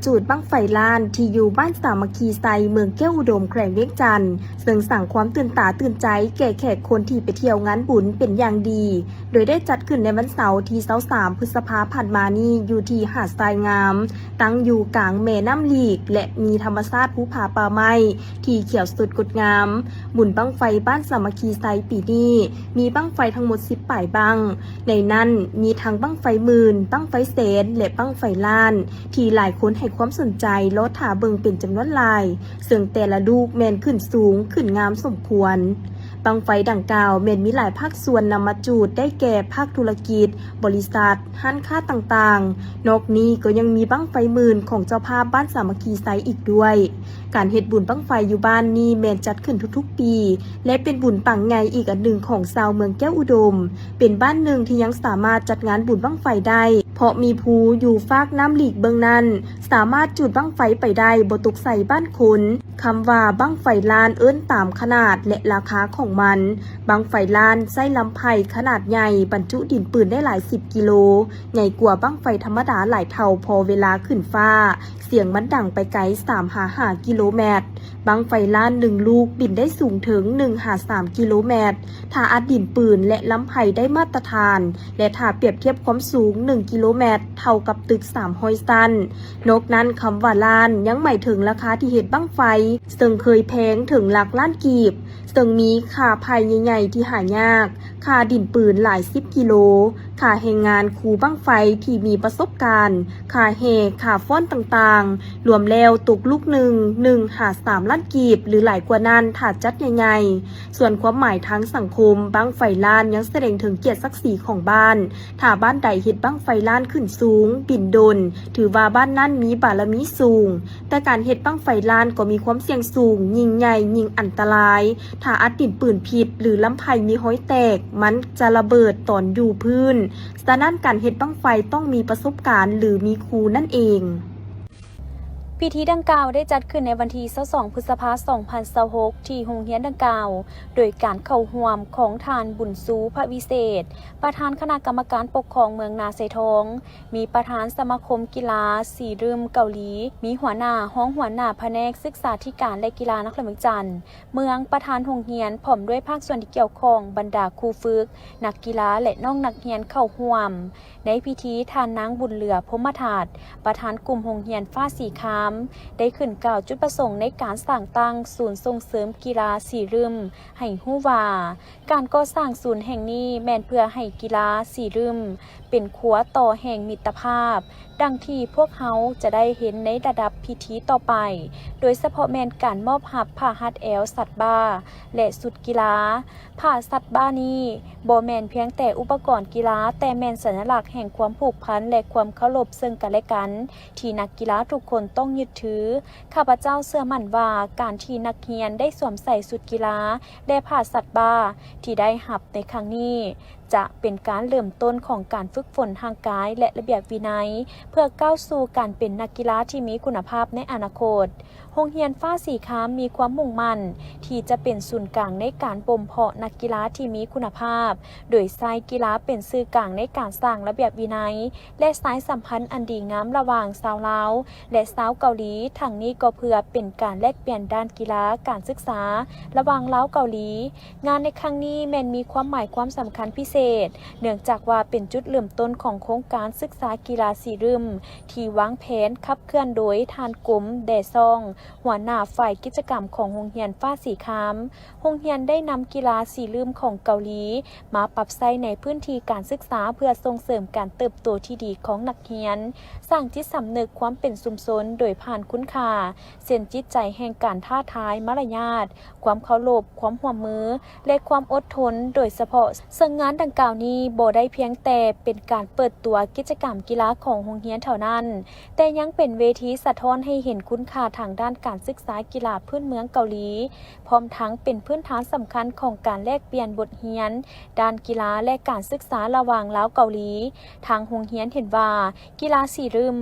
ຈູດບັ້ງໄຟລ້ານທີ່ຢູ່ບ້ານສາມັກຄີໄຊ ເມືອງແກ້ວອຸດົມ ແຂວງວຽງຈັນ ເຊິ່ງສ້າງຄວາມຕື່ນຕາຕື່ນໃຈແກ່ແຂກຄົນທີ່ໄປທ່ຽວງານບຸນເປັນຢ່າງດີ, ໂດຍໄດ້ຈັດຂຶ້ນໃນວັນເສົາທີຊາວສາມ ພຶດສະພາຜ່ານມານີ້ ຢູ່ທີ່ຫາດຊາຍງາມ, ຕັ້ງຢູ່ກາງແມ່ນ້ຳລີກ ແລະ ມີທຳມະຊາດພູຜາປ່າໄມ້ທີ່ຂຽວສົດງົດງາມ. ບຸນບັ້ງໄຟບ້ານສາມັກຄີໄຊປີນີ້ ມີບັ້ງໄຟທັງໝົດສິບປາຍບັ້ງ, ໃນນັ້ນມີທັງບັ້ງໄຟໝື່ນ, ບັ້ງໄຟແສນ ແລະ ບັ້ງໄຟລ້ານ ທີ່ຫຼາຍຄົນໃຫ້ຄວາມສົນໃຈລໍຖ້າເບິ່ງເປັນຈຳນວນຫຼາຍ, ເຊິ່ງແຕ່ລະລູກແມ່ນຂຶ້ນສູງ, ຂຶ້ນງາມສົມຄວນ. ບັ້ງໄຟດັ່ງກ່າວແມ່ນມີຫຼາຍພາກສ່ວນນຳມາຈູດ, ໄດ້ແກ່ພາກທຸລະກິດ, ບໍລິສັດ, ຮ້ານຄ້າຕ່າງໆ. ນອກນີ້ກໍຍັງມີບັ້ງໄຟໝື່ນຂອງເຈົ້າພາບບ້ານສາມັກຄີໄຊອີກດ້ວຍ. ການເຮັດບຸນບັ້ງໄຟຢູ່ບ້ານນີ້ແມ່ນຈັດຂຶ້ນທຸກໆປີ ແລະ ເປັນບຸນປັງໃຫຍ່ອີກອັນໜຶ່ງຂອງຊາວເມືອງແກ້ວອຸດົມ. ເປັນບ້ານໜຶ່ງທີ່ຍັງສາມາດຈັດງານບຸນບັ້ງໄຟໄດ້ ເພາະມີພູຢູ່ຟາກນ້ຳລີກເບື້ອງນັ້ນ ສາມາດຈູດບັ້ງໄຟໄປໄດ້ບໍ່ຕົກໃສ່ບ້ານຄົນ. ຄຳວ່າບັ້ງໄຟລ້ານເອີ້ນຕາມຂະໜາດ ແລະ ລາຄາຂອງມັນ. ບັ້ງໄຟລ້ານໃຊ້ລຳໄພຂະໜາດໃຫຍ່ບັນຈຸດິນປືນໄດ້ຫຼາຍສິບກິໂລ, ໃຫຍ່ກວ່າບັ້ງໄຟທຳມະດາຫຼາຍເທົ່າ, ພໍເວລາຂຶ້ນຟ້າ ສຽງມັນດັງໄປໄກສາມຫາຫ້າກິໂລແມັດ. ບັ້ງໄຟລ້ານໜຶ່ງລູກບິນໄດ້ສູງເຖິງໜຶ່ງຫາສາມກິໂລແມັດ, ຖ້າອັດດິນປືນ ແລະ ລຳໄພໄດ້ມາດຕະຖານ ແລະ ຖ້າປຽບທຽບຄວາມສູງໜຶ່ງກິໂລແມັດ ເທົ່າກັບຕຶກສາມຮ້ອຍຊັ້ນ. ນອກນັ້ນ, ຄຳວ່າລ້ານຍັງໝາຍເຖິງລາຄາທີ່ເຮັດບັ້ງໄຟ, ເຊິ່ງເຄີຍແພງເຖິງຫຼັກລ້ານກີບ, ເຊິ່ງມີຄ່າໄຜ່ໃຫຍ່ໆທີ່ຫາຍາກ, ຄ່າດິນປືນຫຼາຍສິບກິໂລ, ຄ່າແຮງງານຄູບັ້ງໄຟທີ່ມີປະສົບການ, ຄ່າແຫ່, ຄ່າຟ້ອນຕ່າງໆ, ລວມແລ້ວຕົກລູກໜຶ່ງ ໜຶ່ງຫາສາມລ້ານກີບ ຫຼື ຫຼາຍກວ່ານັ້ນ ຖ້າຈັດໃຫຍ່ໆ. ສ່ວນຄວາມໝາຍທາງສັງຄົມ, ບັ້ງໄຟລ້ານຍັງສະແດງເຖິງກຽດສັກສີຂອງບ້ານ. ຖ້າບ້ານໃດເຮັດບັ້ງໄຟລ້ານຂຶ້ນສູງ, ບິນດົນ, ຖືວ່າບ້ານນັ້ນມີບາລະມີສູງ. ແຕ່ການເຮັດບັ້ງໄຟລ້ານກໍມີຄວາມສ່ຽງສູງ, ຍິ່ງໃຫຍ່ຍິ່ງອັນຕະລາຍ. ຖ້າອັດດິນປືນຜິດ ຫຼື ລຳໄພມີຮອຍແຕກ, ມັນຈະລະເບີດຕອນຢູ່ພື້ນ. ສະນັ້ນ, ການເຮັດບັ້ງໄຟຕ້ອງມີປະສົບການ ຫຼື ມີຄູນັ້ນເອງ. ພິທີດັ່ງກ່າວໄດ້ຈັດຂຶ້ນໃນວັນທີຊາວສອງ ພຶດສະພາ ສອງພັນຊາວຫົກ ທີ່ໂຮງຮຽນດັ່ງກ່າວ, ໂດຍການເຂົ້າຮ່ວມຂອງທ່ານ ບຸນຊູ ພະວິເສດ, ປະທານຄະນະກຳມະການປົກຄອງເມືອງນາຊາຍທອງ, ມີປະທານສະມາຄົມກິລາສີລຶ້ມເກົາຫຼີ, ມີຫົວໜ້າ, ຮອງຫົວໜ້າພະແນກສຶກສາທິການ ແລະ ກິລານະຄອນຫຼວງວຽງຈັນ, ເມືອງ, ປະທານໂຮງຮຽນ, ພ້ອມດ້ວຍພາກສ່ວນທີ່ກ່ຽວຂ້ອງ, ບັນດາຄູຝຶກ, ນັກກິລາ ແລະ ນ້ອງນັກຮຽນເຂົ້າຮ່ວມ. ໃນພິທີ, ທ່ານນາງ ບຸນເຫຼືອ ພົມມະທັດ, ປະທານກຸ່ມໂຮງຮຽນຟ້າສີຄາມ, ໄດ້ຂຶ້ນກ່າວຈຸດປະສົງໃນການສ້າງຕັ້ງສູນສົ່ງເສີມກິລາສີລຶ້ມ ໃຫ້ຮູ້ວ່າ, ການກໍ່ສ້າງສູນແຫ່ງນີ້ແມ່ນເພື່ອໃຫ້ກິລາສີລຶ້ມເປັນຂົວຕໍ່ແຫ່ງມິດຕະພາບ, ດັ່ງທີ່ພວກເຮົາຈະໄດ້ເຫັນໃນລະດັບພິທີຕໍ່ໄປ, ໂດຍສະເພາະແມ່ນການມອບຮັບຜ້າຮັດແອວສັດບາ ແລະ ຊຸດກິລາ. ຜ້າສັດບານີ້ບໍ່ແມ່ນພຽງແຕ່ອຸປະກອນກິລາ, ແຕ່ແມ່ນສັນຍະລັກແຫ່ງຄວາມຜູກພັນ ແລະ ຄວາມເຄົາລົບເຊິ່ງກັນແລະກັນ ທີ່ນັກກິລາທຸກຄົນຕ້ອງຍຶດຖື. ຂ້າພະເຈົ້າເຊື່ອໝັ້ນວ່າ ການທີ່ນັກຮຽນໄດ້ສວມໃສ່ຊຸດກິລາ ແລະ ຜ້າສັດບາທີ່ໄດ້ຮັບໃນຄັ້ງນີ້ ຈະເປັນການເລີ່ມຕົ້ນຂອງການຝຶກຝົນຮ່າງກາຍ ແລະ ລະບຽບວິໄນ ເພື່ອກ້າວສູ່ການເປັນນັກກິລາທີ່ມີຄຸນນະພາບໃນອະນາຄົດ. ໂຮງຮຽນຟ້າສີຄາມມີຄວາມມຸ່ງໝັ້ນທີ່ຈະເປັນສູນກາງໃນການບົ່ມເພາະນັກກິລາທີ່ມີຄຸນນະພາບ, ໂດຍໃຊ້ກິລາເປັນສື່ກາງໃນການສ້າງລະບຽບວິໄນ ແລະ ສາຍສຳພັນອັນດີງາມລະຫວ່າງຊາວລາວ ແລະ ຊາວເກົາຫຼີ, ທັງນີ້ກໍເພື່ອເປັນການແລກປ່ຽນດ້ານກິລາ, ການສຶກສາລະຫວ່າງລາວເກົາຫຼີ. ງານໃນຄັ້ງນີ້ແມ່ນມີຄວາມໝາຍຄວາມສຳຄັນພິເສດ, ເນື່ອງຈາກວ່າເປັນຈຸດເລີ່ມຕົ້ນຂອງໂຄງການສຶກສາກິລາສີລຶ້ມ ທີ່ວາງແຜນຂັບເຄື່ອນໂດຍທ່ານ ກົມ ແດຊອງ, ຫົວໜ້າຝ່າຍກິດຈະກຳຂອງໂຮງຮຽນຟ້າສີຄາມ. ໂຮງຮຽນໄດ້ນຳກິລາສີລຶ້ມຂອງເກົາຫຼີມາປັບໃຊ້ໃນພື້ນທີ່ການສຶກສາ ເພື່ອສົ່ງເສີມການເຕີບໂຕທີ່ດີຂອງນັກຮຽນ, ສ້າງຈິດສຳນຶກຄວາມເປັນຊຸມຊົນໂດຍຜ່ານຄຸນຄ່າ ເຊັ່ນ ຈິດໃຈແຫ່ງການທ້າທາຍ, ມາລະຍາດ, ຄວາມເຄົາລົບ, ຄວາມຮ່ວມມື ແລະ ຄວາມອົດທົນໂດຍສະເພາະ. ເຊິ່ງງານດັ່ງກ່າວນີ້ບໍ່ໄດ້ພຽງແຕ່ເປັນການເປີດຕົວກິດຈະກຳກິລາຂອງໂຮງຮຽນເທົ່ານັ້ນ, ແຕ່ຍັງເປັນເວທີສະທ້ອນໃຫ້ເຫັນຄຸນຄ່າທາງດ້ານການສຶກສາກິລາພື້ນເມືອງເກົາຫຼີ, ພ້ອມທັງເປັນພື້ນຖານສຳຄັນຂອງການແລກປ່ຽນບົດຮຽນດ້ານກິລາ ແລະ ການສຶກສາລະຫວ່າງລາວເກົາຫຼີ. ທາງໂຮງຮຽນເຫັນວ່າ ກິລາສີລຶ້ມ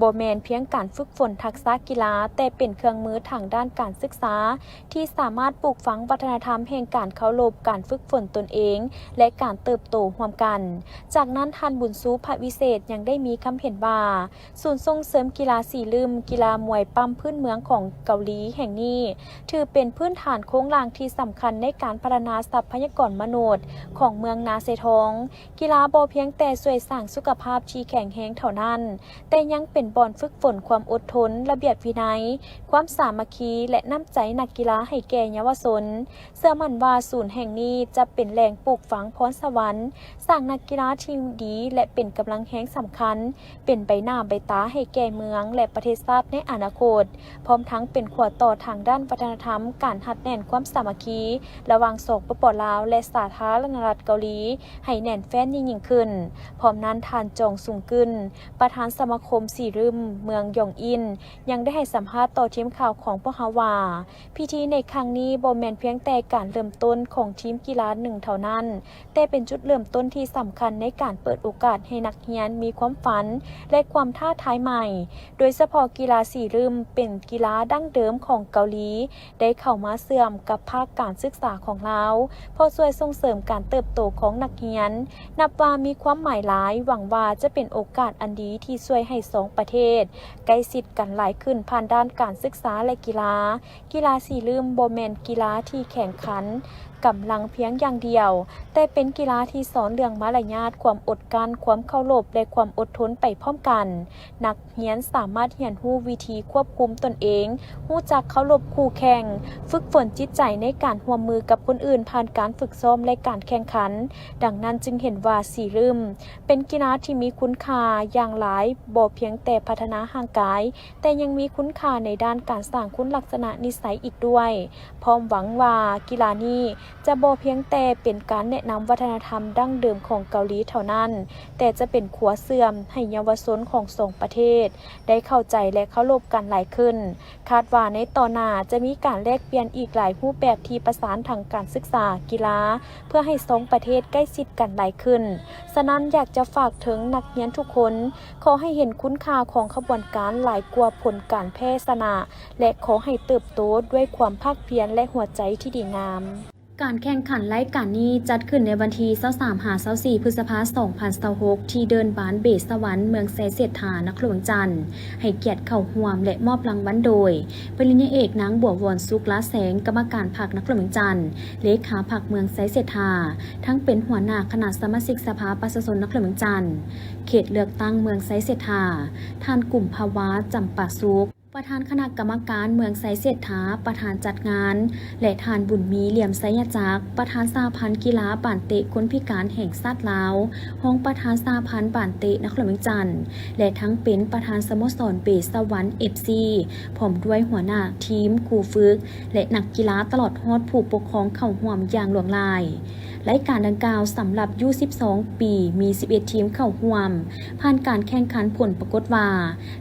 ບໍ່ແມ່ນພຽງການຝຶກຝົນທັກສະກິລາ, ແຕ່ເປັນເຄື່ອງມືທາງດ້ານການສຶກສາ ທີ່ສາມາດປູກຝັງວັດທະນະທຳແຫ່ງການເຄົາລົບ, ການຝຶກຝົນຕົນເອງ ແລະ ການເ ເຕີບໂຕຮ່ວມກັນ. ຈາກນັ້ນ ທ່ານ ບຸນຊູ ພະວິເສດ ຍັງໄດ້ມີຄຳເຫັນວ່າ ສູນສົ່ງເສີມກິລາສີລຶ້ມ, ກິລາມວຍປ້ຳພື້ນເມືອງຂອງເກົາຫຼີແຫ່ງນີ້ ຖືເປັນພື້ນຖານໂຄງລ່າງທີ່ສຳຄັນໃນການພັດທະນາຊັບພະຍາກອນມະນຸດຂອງເມືອງນາຊາຍທອງ. ກິລາບໍ່ພຽງແຕ່ຊ່ວຍສ້າງສຸຂະພາບທີ່ແຂງແຮງເທົ່ານັ້ນ, ແຕ່ຍັງເປັນບ່ອນຝຶກຝົນຄວາມອົດທົນ, ລະບຽບວິໄນ, ຄວາມສາມັກຄີ ແລະ ນ້ຳໃຈນັກກິລາໃຫ້ແກ່ເຍົາວະຊົນ. ເຊື່ອໝັ້ນວ່າສູນແຫ່ງນີ້ຈະເປັນແຫຼ່ງປູກຝັງພອນສະຫວັນ, ສ້າງນັກກິລາທີ່ດີ ແລະ ເປັນກຳລັງແຮງສຳຄັນ, ເປັນໃບໜ້າໃບຕາໃຫ້ແກ່ເມືອງ ແລະ ປະເທດຊາດໃນອະນາຄົດ, ພ້ອມທັງເປັນຂົວຕໍ່ທາງດ້ານວັດທະນະທຳ, ການຮັດແໜ້ນຄວາມສາມັກຄີລະຫວ່າງ ສປປ ລາວ ແລະ ສາທາລະນະລັດເກົາຫຼີ ໃຫ້ແໜ້ນແຟ້ນຍິ່ງໆຂຶ້ນ. ພ້ອມນັ້ນ ທ່ານ ຈອງຊຸງກຶນ ປະທານສະມາຄົມສີລຶ້ມເມືອງຢອງອິນ ຍັງໄດ້ໃຫ້ສຳພາດຕໍ່ທີມຂ່າວຂອງພວກເຮົາວ່າ ພິທີໃນຄັ້ງນີ້ບໍ່ແມ່ນພຽງແຕ່ການເລີ່ມຕົ້ນຂອງທີມກິລາໜຶ່ງເທົ່ານັ້ນ, ແຕ່ເປັນຈຸດເລີ່ມຕົ້ນທີ່ສຳຄັນໃນການເປີດໂອກາດໃຫ້ນັກຮຽນມີຄວາມຝັນ ແລະ ຄວາມທ້າທາຍໃໝ່, ໂດຍສະເພາະກິລາສີລຶ້ມເປັນກິລາດັ້ງເດີມຂອງເກົາຫຼີ ໄດ້ເຂົ້າມາເຊື່ອມກັບພາກການສຶກສາຂອງລາວ, ເພາະຊ່ວຍສົ່ງເສີມການເຕີບໂຕຂອງນັກຮຽນ, ນັບວ່າມີຄວາມໝາຍຫຼາຍ, ຫວັງວ່າຈະເປັນໂອກາດອັນດີທີ່ຊ່ວຍໃຫ້ສອງປະເທດໃກ້ຊິດກັນຫຼາຍຂຶ້ນຜ່ານດ້ານການສຶກສາ ແລະ ກິລາ. ກິລາສີລຶ້ມບໍ່ແມ່ນກິລາທີ່ແຂ່ງຂັນກຳລັງພຽງຢ່າງດຽວ, ແຕ່ເປັນກິລາທີ່ສອນເລື່ອງມາລະຍາດ, ຄວາມອົດກັ້ນ, ຄວາມເຄົາລົບ ແລະ ຄວາມອົດທົນໄປພ້ອມກັນ. ນັກຮຽນສາມາດຮຽນຮູ້ວິທີຄວບຄຸມຕົນເອງ, ຮູ້ຈັກເຄົາລົບຄູ່ແຂ່ງ, ຝຶກຝົນຈິດໃຈໃນການຮ່ວມມືກັບຄົນອື່ນຜ່ານການຝຶກຊ້ອມ ແລະ ການແຂ່ງຂັນ. ດັ່ງນັ້ນຈຶ່ງເຫັນວ່າສີລຶ້ມເປັນກິລາທີ່ມີຄຸນຄ່າຢ່າງຫຼາຍ, ບໍ່ພຽງແຕ່ພັດທະນາຮ່າງກາຍ, ແຕ່ຍັງມີຄຸນຄ່າໃນດ້ານການສ້າງຄຸນລັກສະນະນິໄສອີກດ້ວຍ, ພ້ອມຫວັງວ່າກິລານີ້ຈະບໍ່ພຽງແຕ່ເປັນການແນະນຳວັດທະນະທຳດັ້ງເດີມຂອງເກົາຫຼີເທົ່ານັ້ນ, ແຕ່ຈະເປັນຂົວເຊື່ອມໃຫ້ເຍົາວະຊົນຂອງສອງປະເທດໄດ້ເຂົ້າໃຈ ແລະ ເຄົາລົບກັນຫຼາຍຂຶ້ນ. ຄາດວ່າໃນຕໍ່ໜ້າຈະມີການແລກປ່ຽນອີກຫຼາຍຮູບແບບທີ່ປະສານທາງການສຶກສາ, ກິລາ ເພື່ອໃຫ້ສອງປະເທດໃກ້ຊິດກັນຫຼາຍຂຶ້ນ. ສະນັ້ນ ຢາກຈະຝາກເຖິງນັກຮຽນທຸກຄົນ, ຂໍໃຫ້ເຫັນຄຸນຄ່າຂອງຂະບວນການຫຼາຍກວ່າຜົນການແພ້ຊະນະ ແລະ ຂໍໃຫ້ເຕີບໂຕດ້ວຍຄວາມພາກພຽນ ແລະ ຫົວໃຈທີ່ດີງາມ. ການແຂ່ງຂັນລາຍການນີ້ຈັດຂຶ້ນໃນວັນທີຊາວສາມ ຫາ ຊາວສີ່ ພຶດສະພາ ສອງພັນຊາວຫົກ ທີ່ເດີ່ນບານເບສສະຫວັນ ເມືອງໄຊເສດຖາ ນະຄອນຫຼວງວຽງຈັນ ໃຫ້ກຽດເຂົ້າຮ່ວມ ແລະ ມອບລາງວັນໂດຍ ປະລິນຍາເອກ ນາງ ບົວວອນ ສຸກລາແສງ ກຳມະການພັກນະຄອນຫຼວງວຽງຈັນ, ເລຂາພັກເມືອງໄຊເສດຖາ, ທັງເປັນຫົວໜ້າຄະນະສະມາຊິກສະພາປະຊາຊົນນະຄອນຫຼວງວຽງຈັນ ເຂດເລືອກຕັ້ງເມືອງໄຊເສດຖາ, ທ່ານ ກຸມພະວາ ຈຳປາສຸກ ປະທານຄະນະກຳມະການເມືອງໄຊເສດຖາ, ປະທານຈັດງານ ແລະ ທ່ານ ບຸນມີ ຫຼຽມໄຊຍະຈັກ ປະທານສະຫະພັນກິລາບານເຕະຄົນພິການແຫ່ງຊາດລາວ, ຮອງປະທານສະຫະພັນບານເຕະນະຄອນຫຼວງວຽງຈັນ ແລະ ທັງເປັນປະທານສະໂມສອນເບສສະຫວັນ ເອັຟຊີ ພ້ອມດ້ວຍຫົວໜ້າທີມ, ຄູຝຶກ ແລະ ນັກກິລາ ຕະຫຼອດຮອດຜູ້ປົກຄອງເຂົ້າຮ່ວມຢ່າງຫຼວງຫຼາຍ. ລາຍການດັ່ງກ່າວສຳລັບຢູສິບສອງປີ ມີສິບເອັດທີມເຂົ້າຮ່ວມ. ຜ່ານການແຂ່ງຂັນ ຜົນປາກົດວ່າ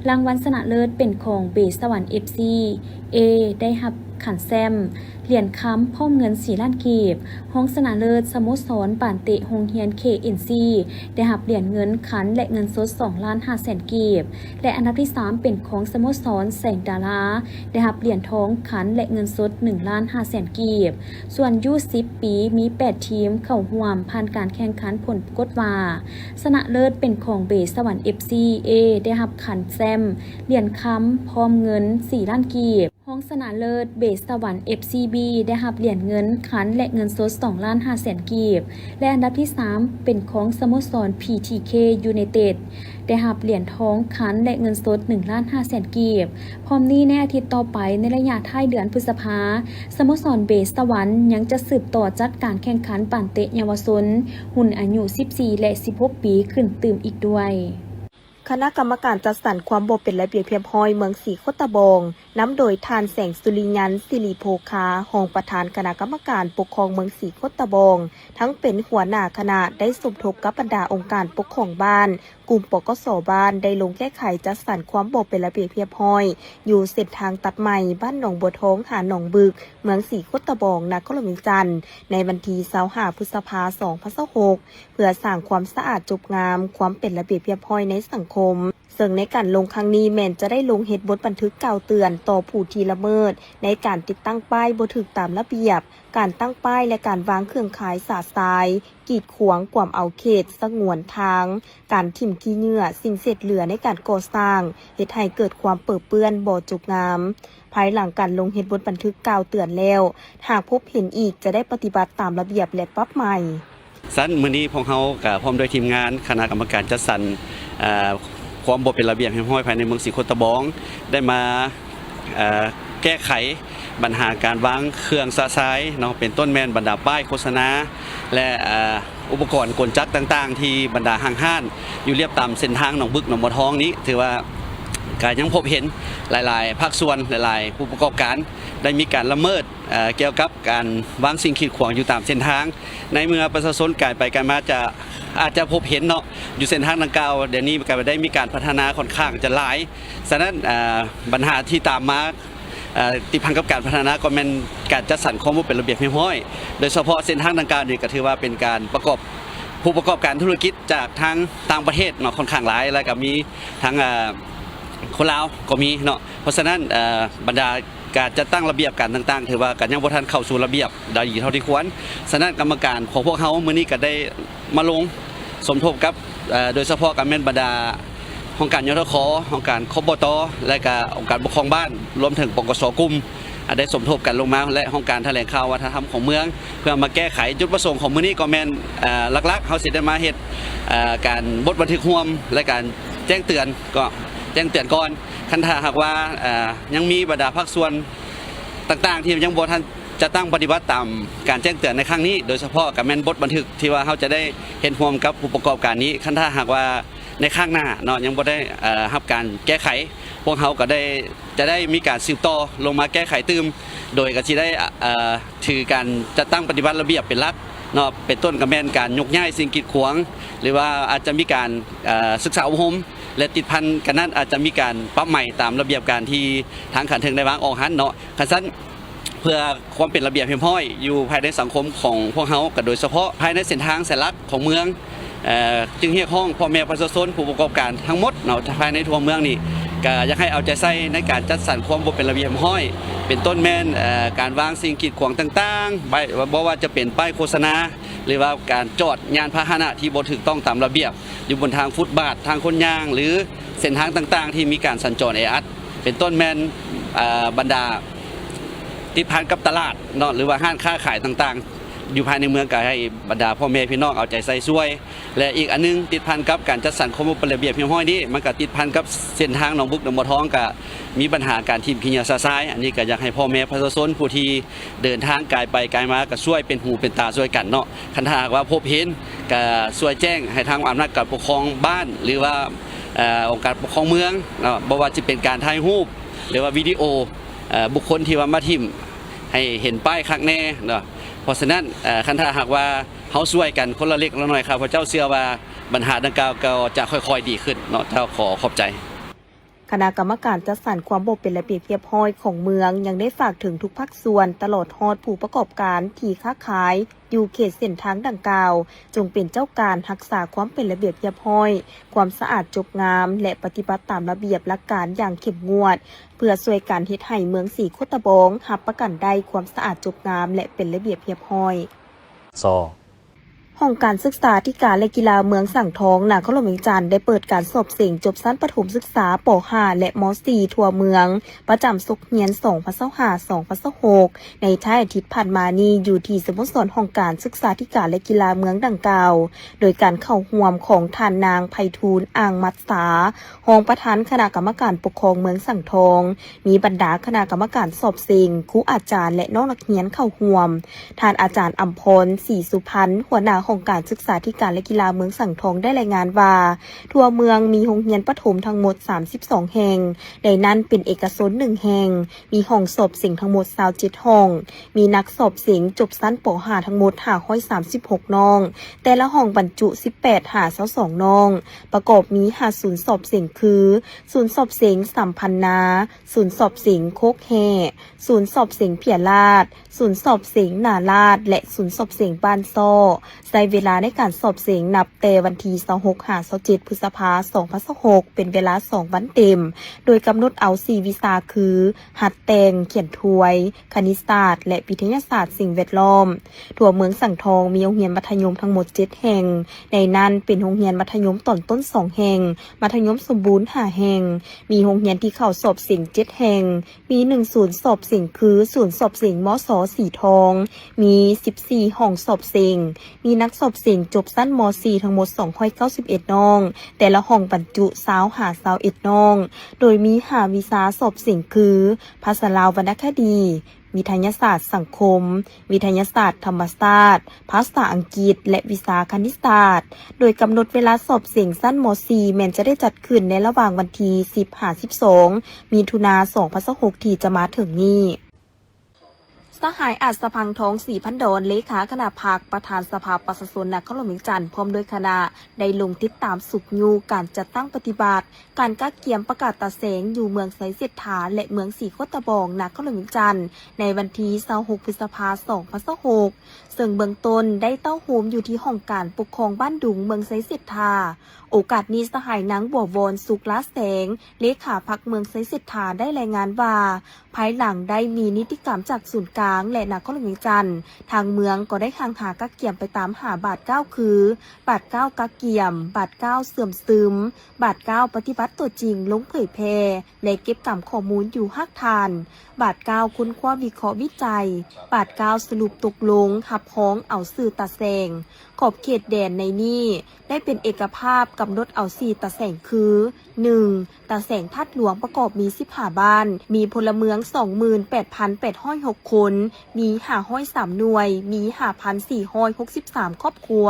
ລາງວັນຊະນະເລີດເປັນຂອງເບສສະຫວັນ ເອັຟຊີ ເອ ໄດ້ຮັບຂັນແຊ້ມ, ຫຼຽນຄຳ ພ້ອມເງິນສີ່ລ້ານກີບ, ຮອງຊະນະເລີດ ສະໂມສອນບານເຕະໂຮງຮຽນ ເຄເອັນຊີ ໄດ້ຮັບຫຼຽນເງິນ, ຂັນ ແລະ ເງິນສົດສອງລ້ານຫ້າແສນກີບ ແລະ ອັນດັບທີສາມເປັນຂອງສະໂມສອນແສງດາລາ ໄດ້ຮັບຫຼຽນທອງ, ຂັນ ແລະ ເງິນສົດໜຶ່ງລ້ານຫ້າແສນກີບ. ສ່ວນຢູສິບປີ ມີແປດທີມເຂົ້າຮ່ວມ. ຜ່ານການແຂ່ງຂັນ ຜົນປາກົດວ່າ ຊະນະເລີດເປັນຂອງເບສສະຫວັນ ເອັຟຊີ ເອ ໄດ້ຮັບຂັນແຊ້ມ, ຫຼຽນຄຳ ພ້ອມເງິນສີ່ລ້ານກີບ. ຮອງຊະນະເລີດ ເບສສະຫວັນ ເອັຟຊີ ບີ ໄດ້ຮັບຫຼຽນເງິນ, ຂັນ ແລະ ເງິນສົດສອງລ້ານຫ້າແສນກີບ ແລະ ອັນດັບທີສາມເປັນຂອງສະໂມສອນ ພີທີເຄ ຢູໄນເຕັດ ໄດ້ຮັບຫຼຽນທອງ, ຂັນ ແລະ ເງິນສົດໜຶ່ງລ້ານຫ້າແສນກີບ. ພ້ອມນີ້ໃນອາທິດຕໍ່ໄປ ໃນໄລຍະທ້າຍເດືອນພຶດສະພາ, ສະໂມສອນເບສສະຫວັນຍັງຈະສືບຕໍ່ຈັດການແຂ່ງຂັນບານເຕະເຍົາວະຊົນ ຮຸ່ນອາຍຸສິບສີ່ ແລະ ສິບຫົກປີ ຂຶ້ນຕື່ມອີກດ້ວຍ. ຄະນະກຳມະການຈັດສັນຄວາມບໍ່ເປັນລະບຽບຮຽບຮ້ອຍເມືອງສີໂຄດຕະບອງ ນຳໂດຍທ່ານ ແສງສຸລິຍັນ ສິລິໂພຄາ ຮອງປະທານຄະນະກຳມະການປົກຄອງເມືອງສີໂຄດຕະບອງ ທັງເປັນຫົວໜ້າຄະນະ ໄດ້ສົມທົບກັບບັນດາອົງການປົກຄອງບ້ານ, ກຸ່ມ ປກສ ບ້ານ ໄດ້ລົງແກ້ໄຂຈັດສັນຄວາມບໍ່ເປັນລະບຽບຮຽບຮ້ອຍ ຢູ່ເສັ້ນທາງຕັດໃໝ່ ບ້ານໜອງບົວທອງ ຫາໜອງບຶກ ເມືອງສີໂຄດຕະບອງ ນະຄອນຫຼວງວຽງຈັນ ໃນວັນທີຊາວຫ້າ ພຶດສະພາ ສອງພັນຊາວຫົກ ເພື່ອສ້າງຄວາມສະອາດຈົບງາມ, ຄວາມເປັນລະບຽບຮຽບຮ້ອຍໃນສັງຄົມ. ເຊິ່ງໃນການລົງຄັ້ງນີ້ແມ່ນຈະໄດ້ລົງເຮັດບົດບັນທຶກກ່າວເຕືອນຕໍ່ຜູ້ທີ່ລະເມີດໃນການຕິດຕັ້ງປ້າຍບໍ່ຖືກຕາມລະບຽບ, ການຕັ້ງປ້າຍ ແລະ ການວາງເຄື່ອງຂາຍຊະຊາຍ ກີດຂວາງກວມເອົາເຂດສະຫງວນທາງ, ການຖິ້ມຂີ້ເຫຍື້ອ, ສິ່ງເສດເຫຼືອໃນການກໍ່ສ້າງ, ເຮັດໃຫ້ເກີດຄວາມເປິເປື້ອນ, ບໍ່ຈົບງາມ. ພາຍຫຼັງການລົງເຮັດບົດບັນທຶກກ່າວເຕືອນແລ້ວ, ຫາກພົບເຫັນອີກຈະໄດ້ປະຕິບັດຕາມລະບຽບ ແລະ ປັບໃໝ. ຊັ້ນມື້ນີ້ພວກເຮົາກໍພ້ອມດ້ວຍທີມງານຄະນະກຳມະການຈັດສັນ ເອີ ຄວາມບໍ່ເປັນລະບຽບຮຽບຮ້ອຍພາຍໃນເມືອງສີໂຄດຕະບອງ ໄດ້ມາ ເອີ ແກ້ໄຂບັນຫາການວາງເຄື່ອງຊະຊາຍເນາະ ເປັນຕົ້ນແມ່ນບັນດາປ້າຍໂຄສະນາ ແລະ ເອີ ອຸປະກອນກົນຈັກຕ່າງໆ ທີ່ບັນດາຫ້າງຮ້ານຢູ່ລຽບຕາມເສັ້ນທາງໜອງບຶກ ໜອງບົວທອງນີ້ ຖືວ່າກໍຍັງພົບເຫັນຫຼາຍໆພາກສ່ວນ ຫຼາຍໆຜູ້ປະກອບການ ໄດ້ມີການລະເມີດ ເອີ ກ່ຽວກັບການວາງສິ່ງກີດຂວາງຢູ່ຕາມເສັ້ນທາງ. ໃນເມື່ອປະຊາຊົນກາຍໄປກາຍມາຈະ ອາດຈະພົບເຫັນເນາະ ຢູ່ເສັ້ນທາງດັ່ງກ່າວ ດຽວນີ້ກໍໄດ້ມີການພັດທະນາຂ້ອນຂ້າງຈະຫຼາຍ. ສະນັ້ນ ເອີ ບັນຫາທີ່ຕາມມາ ເອີ ຕິດພັນກັບການພັດທະນາກໍແມ່ນການຈັດສັນຄວາມບໍ່ເປັນລະບຽບຮຽບຮ້ອຍ ໂດຍສະເພາະເສັ້ນທາງດັ່ງກ່າວນີ້ກໍຖືວ່າເປັນການປະກອບ ຜູ້ປະກອບການທຸລະກິດຈາກທາງຕ່າງປະເທດເນາະ ຂ້ອນຂ້າງຫຼາຍ ແລ້ວກໍມີທັງ ເອີ ຄົນລາວກໍມີເນາະ. ເພາະສະນັ້ນ ເອີ ບັນດາ ການຈັດຕັ້ງລະບຽບການຕ່າງໆ ຖືວ່າກໍຍັງບໍ່ທັນເຂົ້າສູ່ລະບຽບໄດ້ດີເທົ່າທີ່ຄວນ. ສະນັ້ນກຳມະການຂອງພວກເຮົາມື້ນີ້ກໍໄດ້ມາລົງສົມທົບກັບ ເອີ ໂດຍສະເພາະກໍແມ່ນບັນດາຫ້ອງການ ຍທຂ, ຫ້ອງການ ຄບຕ, ແລະ ກໍອົງການປົກຄອງບ້ານ, ລວມເຖິງ ປກສ ກຸ່ມ ໄດ້ສົມທົບກັນລົງມາ ແລະ ຫ້ອງການຖະແຫຼງຂ່າວວັດທະນະທຳຂອງເມືອງ. ເພື່ອມາແກ້ໄຂ ຈຸດປະສົງຂອງມື້ນີ້ກໍແມ່ນ ເອີ ຫຼັກໆ ເຮົາຊິໄດ້ມາເຮັດ ເອີ ການບົດບັນທຶກຮ່ວມ ແລະ ການແຈ້ງເຕືອນ ກໍແຈ້ງເຕືອນກ່ອນ. ຄັນຖ້າຫາກວ່າ ເອີ ຍັງມີບັນດາພາກສ່ວນ ຕ່າງໆ ທີ່ຍັງບໍ່ທັນຈັດຕັ້ງປະຕິບັດຕາມການແຈ້ງເຕືອນໃນຄັ້ງນີ້ ໂດຍສະເພາະກໍແມ່ນບົດບັນທຶກທີ່ວ່າເຮົາຈະໄດ້ເຮັດຮ່ວມກັບຜູ້ປະກອບການນີ້. ຄັນຖ້າຫາກວ່າໃນຄັ້ງໜ້າເນາະ ຍັງບໍ່ໄດ້ ເອີ ຮັບການແກ້ໄຂ ພວກເຮົາກໍໄດ້ ຈະໄດ້ມີການສືບຕໍ່ລົງມາແກ້ໄຂຕື່ມ ໂດຍກໍຊິໄດ້ ເອີ ຖືການຈັດຕັ້ງປະຕິບັດລະບຽບເປັນຫຼັກເນາະ ເປັນຕົ້ນກໍແມ່ນການຍົກຍ້າຍສິ່ງກີດຂວາງ ຫຼືວ່າອາດຈະມີການ ເອີ ສຶກສາອົບຮົມ ແລະ ຕິດພັນກັນນັ້ນອາດຈະມີການປັບໃໝຕາມລະບຽບການທີ່ທາງຂັ້ນເທິງໄດ້ວາງອອກຫັ້ນເນາະ. ຄັນຊັ້ນ ເພື່ອຄວາມເປັນລະບຽບຮຽບຮ້ອຍຢູ່ພາຍໃນສັງຄົມຂອງພວກເຮົາ ກໍໂດຍສະເພາະພາຍໃນເສັ້ນທາງສາຍຫຼັກຂອງເມືອງ ເອີ ຈຶ່ງຮຽກຮ້ອງພໍ່ແມ່ປະຊາຊົນ ຜູ້ປະກອບການທັງໝົດເນາະ ພາຍໃນທົ່ວເມືອງນີ້ ກໍຢາກໃຫ້ເອົາໃຈໃສ່ໃນການຈັດສັນຄວາມບໍ່ເປັນລະບຽບຮຽບຮ້ອຍ ເປັນຕົ້ນແມ່ນ ເອີ ການວາງສິ່ງກີດຂວາງຕ່າງໆ ບໍ່ວ່າຈະເປັນປ້າຍໂຄສະນາ ຫຼືວ່າການຈອດຍານພາຫະນະທີ່ບໍ່ຖືກຕ້ອງຕາມລະບຽບ ຢູ່ບົນທາງຟຸດບາດ, ທາງຄົນຍ່າງ ຫຼື ເສັ້ນທາງຕ່າງໆ ທີ່ມີການສັນຈອນແອອັດ ເປັນຕົ້ນແມ່ນ ເອີ ບັນດາຕິດພັນກັບຕະຫຼາດເນາະ ຫຼືວ່າຮ້ານຄ້າຂາຍຕ່າງໆ ຢູ່ພາຍໃນເມືອງ ກໍໃຫ້ບັນດາພໍ່ແມ່ພີ່ນ້ອງເອົາໃຈໃສ່ຊ່ວຍ. ແລະ ອີກອັນໜຶ່ງ ຕິດພັນກັບການຈັດສັນຄວາມບໍ່ເປັນລະບຽບຮຽບຮ້ອຍນີ້ ມັນກໍຕິດພັນກັບເສັ້ນທາງໜອງບຶກ ໜອງບົວທອງ ກໍມີບັນຫາການຖິ້ມຂີ້ເຫຍື້ອຊະຊາຍ. ອັນນີ້ກໍຢາກໃຫ້ພໍ່ແມ່ປະຊາຊົນຜູ້ທີ່ ເດີນທາງກາຍໄປກາຍມາກໍຊ່ວຍເປັນຫູເປັນຕາຊ່ວຍກັນເນາະ. ຄັນຖ້າຫາກວ່າພົບເຫັນ ກໍຊ່ວຍແຈ້ງໃຫ້ທາງອຳນາດການປົກຄອງບ້ານ ຫຼືວ່າ ເອີ ອົງການປົກຄອງເມືອງເນາະ, ບໍ່ວ່າຈະເປັນການຖ່າຍຮູບ ຫຼືວ່າວິດີໂອ ເອີ ບຸກຄົນທີ່ວ່າມາຖິ້ມ ໃຫ້ເຫັນປ້າຍຄັກແນ່ເນາະ. ເພາະສະນັ້ນ ເອີ ຄັນຖ້າຫາກວ່າເຮົາຊ່ວຍກັນຄົນລະເລັກລະໜ້ອຍ ຂ້າພະເຈົ້າເຊື່ອວ່າບັນຫາດັ່ງກ່າວກໍຈະຄ່ອຍໆດີຂຶ້ນເນາະ. ເຈົ້າ ຂໍຂອບໃຈ. ຄະນະກຳມະການຈັດສັນຄວາມບໍ່ເປັນລະບຽບຮຽບຮ້ອຍຂອງເມືອງ ຍັງໄດ້ຝາກເຖິງທຸກພາກສ່ວນ ຕະຫຼອດຮອດຜູ້ປະກອບການທີ່ຄ້າຂາຍຢູ່ເຂດເສັ້ນທາງດັ່ງກ່າວ ຈົ່ງເປັນເຈົ້າການຮັກສາຄວາມເປັນລະບຽບຮຽບຮ້ອຍ, ຄວາມສະອາດຈົບງາມ ແລະ ປະຕິບັດຕາມລະບຽບຫຼັກການຢ່າງເຂັ້ມງວດ ເພື່ອຊ່ວຍກັນເຮັດໃຫ້ເມືອງສີໂຄດຕະບອງຮັບປະກັນໄດ້ຄວາມສະອາດຈົບງາມ ແລະ ເປັນລະບຽບຮຽບຮ້ອຍ. ສ. ຫ້ອງການສຶກສາທິການ ແລະ ກິລາເມືອງສັງທອງ ນະຄອນຫຼວງວຽງຈັນ ໄດ້ເປີດການສອບເສັງຈົບຊັ້ນປະຖົມສຶກສາ ປໍຫ້າ ແລະ ມໍສີ່ ທົ່ວເມືອງ ປະຈຳສົກຮຽນ ສອງພັນຊາວຫ້າ ສອງພັນຊາວຫົກ ໃນທ້າຍອາທິດຜ່ານມານີ້ ຢູ່ທີ່ສະໂມສອນຫ້ອງການສຶກສາທິການ ແລະ ກິລາເມືອງດັ່ງກ່າວ ໂດຍການເຂົ້າຮ່ວມຂອງທ່ານນາງ ໄພທູນ ອ່າງມັດສາ ຮອງປະທານຄະນະກຳມະການປົກຄອງເມືອງສັງທອງ, ມີບັນດາຄະນະກຳມະການສອບເສັງ, ຄູອາຈານ ແລະ ນ້ອງນັກຮຽນເຂົ້າຮ່ວມ. ທ່ານອາຈານ ອຳພອນ ສີສຸພັນ ຫົວໜ້າຫ້ອງການສຶກສາທິການ ແລະ ກິລາເມືອງສັງທອງ ໄດ້ລາຍງານວ່າ ທົ່ວເມືອງມີໂຮງຮຽນປະຖົມທັງໝົດ ສາມສິບສອງ ແຫ່ງ, ໃນນັ້ນເປັນເອກະຊົນ ໜຶ່ງ ແຫ່ງ, ມີຫ້ອງສອບເສັງທັງໝົດ ຊາວເຈັດ ຫ້ອງ, ມີນັກສອບເສັງຈົບຊັ້ນ ປໍຫ້າ ທັງໝົດ ຫ້າຮ້ອຍສາມສິບຫົກ ນ້ອງ, ແຕ່ລະຫ້ອງບັນຈຸ ສິບແປດ ຫາ ຊາວສອງ ນ້ອງ, ປະກອບມີ ຫ້າ ສູນສອບເສັງ ຄື ສູນສອບເສັງສຳພັນນາ, ສູນສອບເສັງໂຄກແຮ່, ສູນສອບເສັງເພຍລາດ, ສູນສອບເສັງໜ້າລາດ ແລະ ສູນສອບເສັງບ້ານຊໍ້. ໃຊ້ເວລາໃນການສອບເສັງນັບແຕ່ວັນທີຊາວຫົກຫາຊາວເຈັດ ພຶດສະພາ ສອງພັນຊາວຫົກ ເປັນເວລາສອງວັນເຕັມ, ໂດຍກຳນົດເອົາສີ່ວິຊາຄື ຫັດແຕ່ງ, ຂຽນທວຍ, ຄະນິດສາດ ແລະ ວິທະຍາສາດສິ່ງແວດລ້ອມ. ທົ່ວເມືອງສັງທອງມີໂຮງຮຽນມັດທະຍົມທັງໝົດເຈັດແຫ່ງ, ໃນນັ້ນເປັນໂຮງຮຽນມັດທະຍົມຕອນຕົ້ນສອງແຫ່ງ, ມັດທະຍົມສົມບູນຫ້າແຫ່ງ, ມີໂຮງຮຽນທີ່ເຂົ້າສອບເສັງເຈັດແຫ່ງ, ມີໜຶ່ງສູນສອບເສັງຄືສູນສອບເສັງ ມສ ສີທອງ, ມີສິບສີ່ຫ້ອງສອບເສັງ, ມີນັກສອບເສັງຈົບຊັ້ນ ມ ສີ່ ທັງໝົດສອງຮ້ອຍເກົ້າສິບເອັດນ້ອງ, ແຕ່ລະຫ້ອງບັນຈຸຊາວຫາຊາວເອັດນ້ອງ, ໂດຍມີຫ້າວິຊາສອບເສັງຄື ພາສາລາວວັນນະຄະດີ, ວິທະຍາສາດສັງຄົມ, ວິທະຍາສາດທຳມະຊາດ, ພາສາອັງກິດ ແລະ ວິຊາຄະນິດສາດ, ໂດຍກຳນົດເວລາສອບເສັງຊັ້ນ ມ ສີ່ ແມ່ນຈະໄດ້ຈັດຂຶ້ນໃນລະຫວ່າງວັນທີສິບຫາສິບສອງ ມິຖຸນາ ສອງພັນຊາວຫົກ ທີ່ຈະມາເຖິງນີ້. ສະຫາຍ ອາດສະພັງທອງ ສີພັນດອນ ເລຂາຄະນະພັກ ປະທານສະພາປະຊາຊົນນະຄອນຫຼວງວຽງຈັນ ພ້ອມດ້ວຍຄະນະ ໄດ້ລົງຕິດຕາມຊຸກຍູ້ການຈັດຕັ້ງປະຕິບັດ ການກະກຽມປະກາດຕາແສງຢູ່ເມືອງໄຊເສດຖາ ແລະ ເມືອງສີໂຄດຕະບອງ ນະຄອນຫຼວງວຽງຈັນ ໃນວັນທີຊາວຫົກ ພຶດສະພາ ສອງພັນຊາວຫົກ ເຊິ່ງເບື້ອງຕົ້ນໄດ້ເຕົ້າໂຮມຢູ່ທີ່ຫ້ອງການປົກຄອງບ້ານດຸງ ເມືອງໄຊເສດຖາ. ໂອກາດນີ້ ສະຫາຍ ນາງ ບົວວອນ ສຸກລາແສງ ເລຂາພັກເມືອງໄຊເສດຖາ ໄດ້ລາຍງານວ່າ ພາຍຫຼັງໄດ້ມີນິຕິກຳຈາກສູນກາງ ແລະ ນະຄອນຫຼວງວຽງຈັນ, ທາງເມືອງກໍໄດ້ຮັ່ງຫາກະກຽມໄປຕາມຫ້າບາດກ້າວຄື ບາດກ້າວກະກຽມ, ບາດກ້າວເຊື່ອມຊຶມ, ບາດກ້າວປະຕິບັດຕົວຈິງລົງເຜີຍແຜ່ ແລະ ເກັບກຳຂໍ້ມູນຢູ່ຮາກຖານ, ບາດກ້າວຄົ້ນຄວ້າວິເຄາະວິໄຈ, ບາດກ້າວສະຫຼຸບຕົກລົງຮັບຮອງເອົາຊື່ຕາແສງ. ຂອບເຂດແດນໃນນີ້ໄດ້ເປັນເອກະພາບກຳນົດເອົາສີ່ຕາແສງຄື ໜຶ່ງ ຕາແສງທາດຫຼວງປະກອບມີສິບຫ້າບ້ານ, ມີພົນລະເມືອງສອງໝື່ນແປດພັນແປດຮ້ອຍຫົກຄົນ, ມີຫ້າຮ້ອຍສາມໜ່ວຍ, ມີຫ້າພັນສີ່ຮ້ອຍຫົກສິບສາມຄອບຄົວ,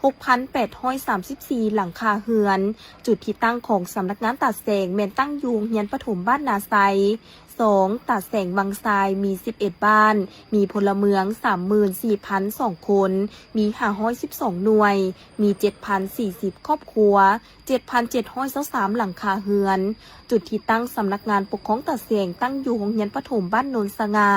ຫົກພັນແປດຮ້ອຍສາມສິບສີ່ຫຼັງຄາເຮືອນ. ຈຸດທີ່ຕັ້ງຂອງສຳນັກງານຕາແສງແມ່ນຕັ້ງຢູ່ໂຮງຮຽນປະຖົມບ້ານນາໄຊ. ສອງ ຕາແສງວັງຊາຍ ມີສິບເອັດບ້ານ, ມີພົນລະເມືອງສາມໝື່ນສີ່ພັນສອງຄົນ, ມີຫ້າຮ້ອຍສິບສອງໜ່ວຍ, ມີເຈັດພັນສີ່ສິບຄອບຄົວ, ເຈັດພັນເຈັດຮ້ອຍຊາວສາມຫຼັງຄາເຮືອນ. ຈຸດທີ່ຕັ້ງສຳນັກງານປົກຄອງຕາແສງຕັ້ງຢູ່ໂຮງຮຽນປະຖົມບ້ານໂນນສະຫງ່າ.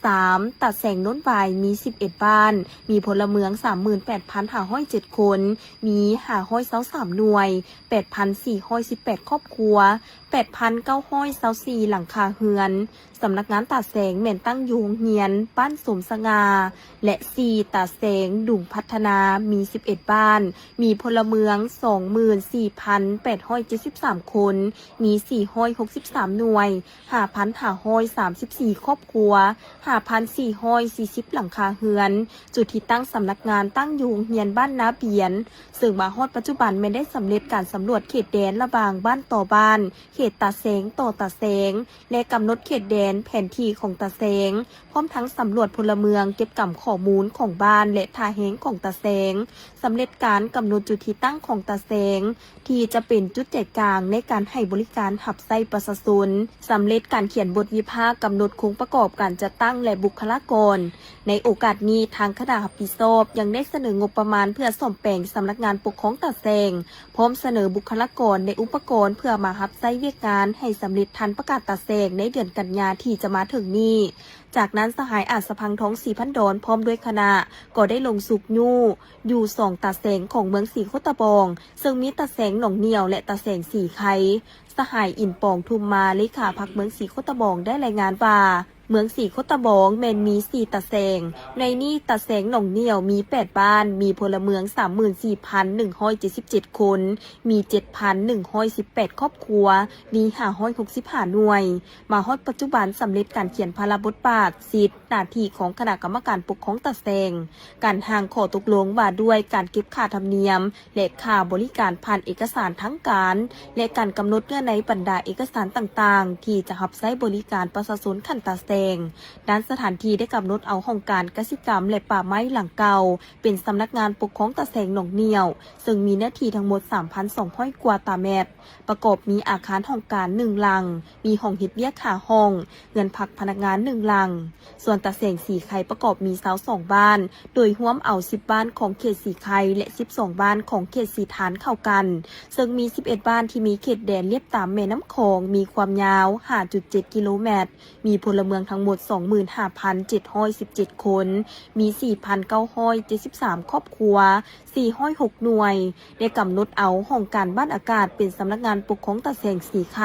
ສາມ ຕາແສງໂນນຫວາຍ ມີສິບເອັດບ້ານ, ມີພົນລະເມືອງສາມໝື່ນແປດພັນຫ້າຮ້ອຍເຈັດຄົນ, ມີຫ້າຮ້ອຍຊາວສາມໜ່ວຍ, ແປດພັນສີ່ຮ້ອຍສິບແປດຄອບຄົວ, ແປດພັນເກົ້າຮ້ອຍຊາວສີ່ຫຼັງຄາເຮືອນ. ສຳນັກງານຕາແສງແມ່ນຕັ້ງຢູ່ໂຮງຮຽນບ້ານສົມສະຫງ່າ ແລະ ສີ່ ຕາແສງດຸງພັດທະນາ ມີສິບເອັດບ້ານ, ມີພົນລະເມືອງສອງໝື່ນສີ່ພັນແປດຮ້ອຍເຈັດສິບສາມຄົນ, ມີສີ່ຮ້ອຍຫົກສິບສາມໜ່ວຍ, ຫ້າພັນຫ້າຮ້ອຍສາມສິບສີ່ຄອບຄົວ, ຫ້າພັນສີ່ຮ້ອຍສີ່ສິບຫຼັງຄາເຮືອນ. ຈຸດທີ່ຕັ້ງສຳນັກງານຕັ້ງຢູ່ໂຮງຮຽນບ້ານນາບຽນ, ເຊິ່ງມາຮອດປັດຈຸບັນແມ່ນໄດ້ສຳເລັດການສຳຫຼວດເຂດແດນລະຫວ່າງບ້ານຕໍ່ບ້ານ, ເຂດຕາແສງຕໍ່ຕາແສງ ແລະ ກຳນົດເຂດແດນແຜນທີ່ຂອງຕາແສງ, ພ້ອມທັງສຳຫຼວດພົນລະເມືອງ, ເກັບກຳຂໍ້ມູນຂອງບ້ານ ແລະ ທ່າແຮງຂອງຕາແສງ, ສຳເລັດການກຳນົດຈຸດທີ່ຕັ້ງຂອງຕາແສງ ທີ່ຈະເປັນຈຸດໃຈກາງໃນການໃຫ້ບໍລິການຮັບໃຊ້ປະຊາຊົນ, ສຳເລັດການຂຽນບົດວິພາກກຳນົດໂຄງປະກອບການຈັດຕັ້ງ ແລະ ບຸກຄະລາກອນ. ໃນໂອກາດນີ້, ທາງຄະນະຮັບຜິດຊອບຍັງໄດ້ສະເໜີງົບປະມານເພື່ອສ້ອມແປງສຳນັກງານປົກຄອງຕາແສງ, ພ້ອມສະເໜີບຸກຄະລາກອນ ແລະ ອຸປະກອນເພື່ອມາຮັບໃຊ້ວຽກງານໃຫ້ສຳເລັດທັນປະກາດຕາແສງໃນເດືອນກັນຍາທີ່ຈະມາເຖິງນີ້. ຈາກນັ້ນ ສະຫາຍ ອາດສະພັງທອງ ສີພັນດອນ ພ້ອມດ້ວຍຄະນະ ກໍໄດ້ລົງຊຸກຍູ້ຢູ່ສອງຕາແສງຂອງເມືອງສີໂຄດຕະບອງ, ເຊິ່ງມີຕາແສງໜອງໜຽວ ແລະ ຕາແສງສີໄຄ. ສະຫາຍ ອິນປອງ ທຸມມາ ເລຂາພັກເມືອງສີໂຄດຕະບອງ ໄດ້ລາຍງານວ່າ ເມືອງສີໂຄດຕະບອງແມ່ນມີສີ່ຕາແສງ, ໃນນີ້ຕາແສງໜອງໜຽວມີແປດບ້ານ, ມີພົນລະເມືອງສາມໝື່ນສີ່ພັນໜຶ່ງຮ້ອຍເຈັດສິບເຈັດຄົນ, ມີເຈັດພັນໜຶ່ງຮ້ອຍສິບແປດຄອບຄົວ, ມີຫ້າຮ້ອຍຫົກສິບຫ້າໜ່ວຍ. ມາຮອດປັດຈຸບັນສຳເລັດການຂຽນພາລະບົດບາດ, ສິດ, ໜ້າທີ່ຂອງຄະນະກຳມະການປົກຄອງຕາແສງ, ການຮ່າງຂໍ້ຕົກລົງວ່າດ້ວຍການເກັບຄ່າທຳນຽມ ແລະ ຄ່າບໍລິການຜ່ານເອກະສານທາງການ ແລະ ການກຳນົດເນື້ອໃນບັນດາເອກະສານຕ່າງໆ ທີ່ຈະຮັບໃຊ້ບໍລິການປະຊາຊົນຂັ້ນຕາແສງ. ດ້ານສະຖານທີ່ໄດ້ກຳນົດເອົາຫ້ອງການກະສິກຳ ແລະ ປ່າໄມ້ຫຼັງເກົ່າ ເປັນສຳນັກງານປົກຄອງຕາແສງໜອງໜຽວ, ເຊິ່ງມີເນື້ອທີ່ທັງໝົດສາມພັນສອງຮ້ອຍກວ່າຕາແມັດ, ປະກອບມີອາຄານຫ້ອງການໜຶ່ງຫຼັງ, ມີຫ້ອງເຮັດວຽກຫ້າຫ້ອງ, ເຮືອນພັກພະນັກງານໜຶ່ງຫຼັງ. ສ່ວນຕາແສງສີໄຄປະກອບມີຊາວສອງບ້ານ, ໂດຍຮວມເອົາສິບບ້ານຂອງເຂດສີໄຄ ແລະ ສິບສອງບ້ານຂອງເຂດສີທານເຂົ້າກັນ, ເຊິ່ງມີສິບເອັດບ້ານທີ່ມີເຂດແດນລຽບຕາມແມ່ນ້ຳຂອງ, ມີຄວາມຍາວຫ້າຈຸດເຈັດກິໂລແມັດ, ມີພົນລະເມືອງ ທັງໝົດ ສອງໝື່ນຫ້າພັນເຈັດຮ້ອຍສິບເຈັດຄົນ, ມີ ສີ່ພັນເກົ້າຮ້ອຍເຈັດສິບສາມຄອບຄົວ, ສີ່ຮ້ອຍຫົກໜ່ວຍ, ໄດ້ກຳນົດເອົາຫ້ອງການບ້ານອາກາດເປັນສຳນັກງານປົກຄອງຕາແສງສີໄຄ,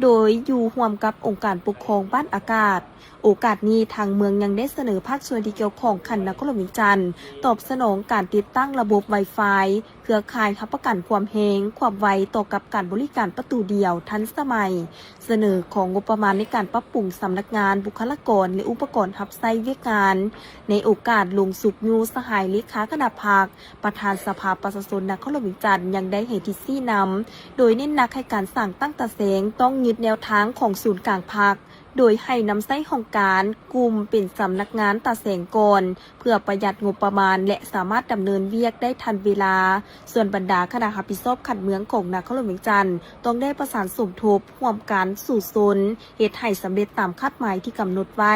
ໂດຍຢູ່ຮ່ວມກັບອົງການປົກຄອງບ້ານອາກາດ. ໂອກາດນີ້ ທາງເມືອງຍັງໄດ້ສະເໜີພາກສ່ວນທີ່ກ່ຽວຂ້ອງຂັ້ນນະຄອນຫຼວງວຽງຈັນ ຕອບສະໜອງການຕິດຕັ້ງລະບົບ Wi-Fi ເຄືອຂ່າຍຮັບປະກັນຄວາມແຮງ, ຄວາມໄວຕໍ່ກັບການບໍລິການປະຕູດຽວທັນສະໄໝ, ສະເໜີຂໍງົບປະມານໃນການປັບປຸງສຳນັກງານ, ບຸກຄະລາກອນ ແລະ ອຸປະກອນຮັບໃຊ້ວຽກງານ. ໃນໂອກາດລົງຊຸກຍູ້ ສະຫາຍເລຂາຄະນະພັກ, ປະທານສະພາປະຊາຊົນນະຄອນຫຼວງວຽງຈັນ ຍັງໄດ້ໃຫ້ທິດຊີ້ນຳ ໂດຍເນັ້ນໜັກໃຫ້ການສ້າງຕັ້ງຕາແສງຕ້ອງຍຶດແນວທາງຂອງສູນກາງພັກ, ໂດຍໃຫ້ນຳໃຊ້ຫ້ອງການກຸ່ມເປັນສຳນັກງານຕາແສງກ່ອນ ເພື່ອປະຢັດງົບປະມານ ແລະ ສາມາດດຳເນີນວຽກໄດ້ທັນເວລາ. ສ່ວນບັນດາຄະນະຮັບຜິດຊອບຂັ້ນເມືອງຂອງນະຄອນຫຼວງວຽງຈັນ ຕ້ອງໄດ້ປະສານສົມທົບຮ່ວມກັນສູ້ຊົນ ເຮັດໃຫ້ສຳເລັດຕາມຄາດໝາຍທີ່ກຳນົດໄວ້,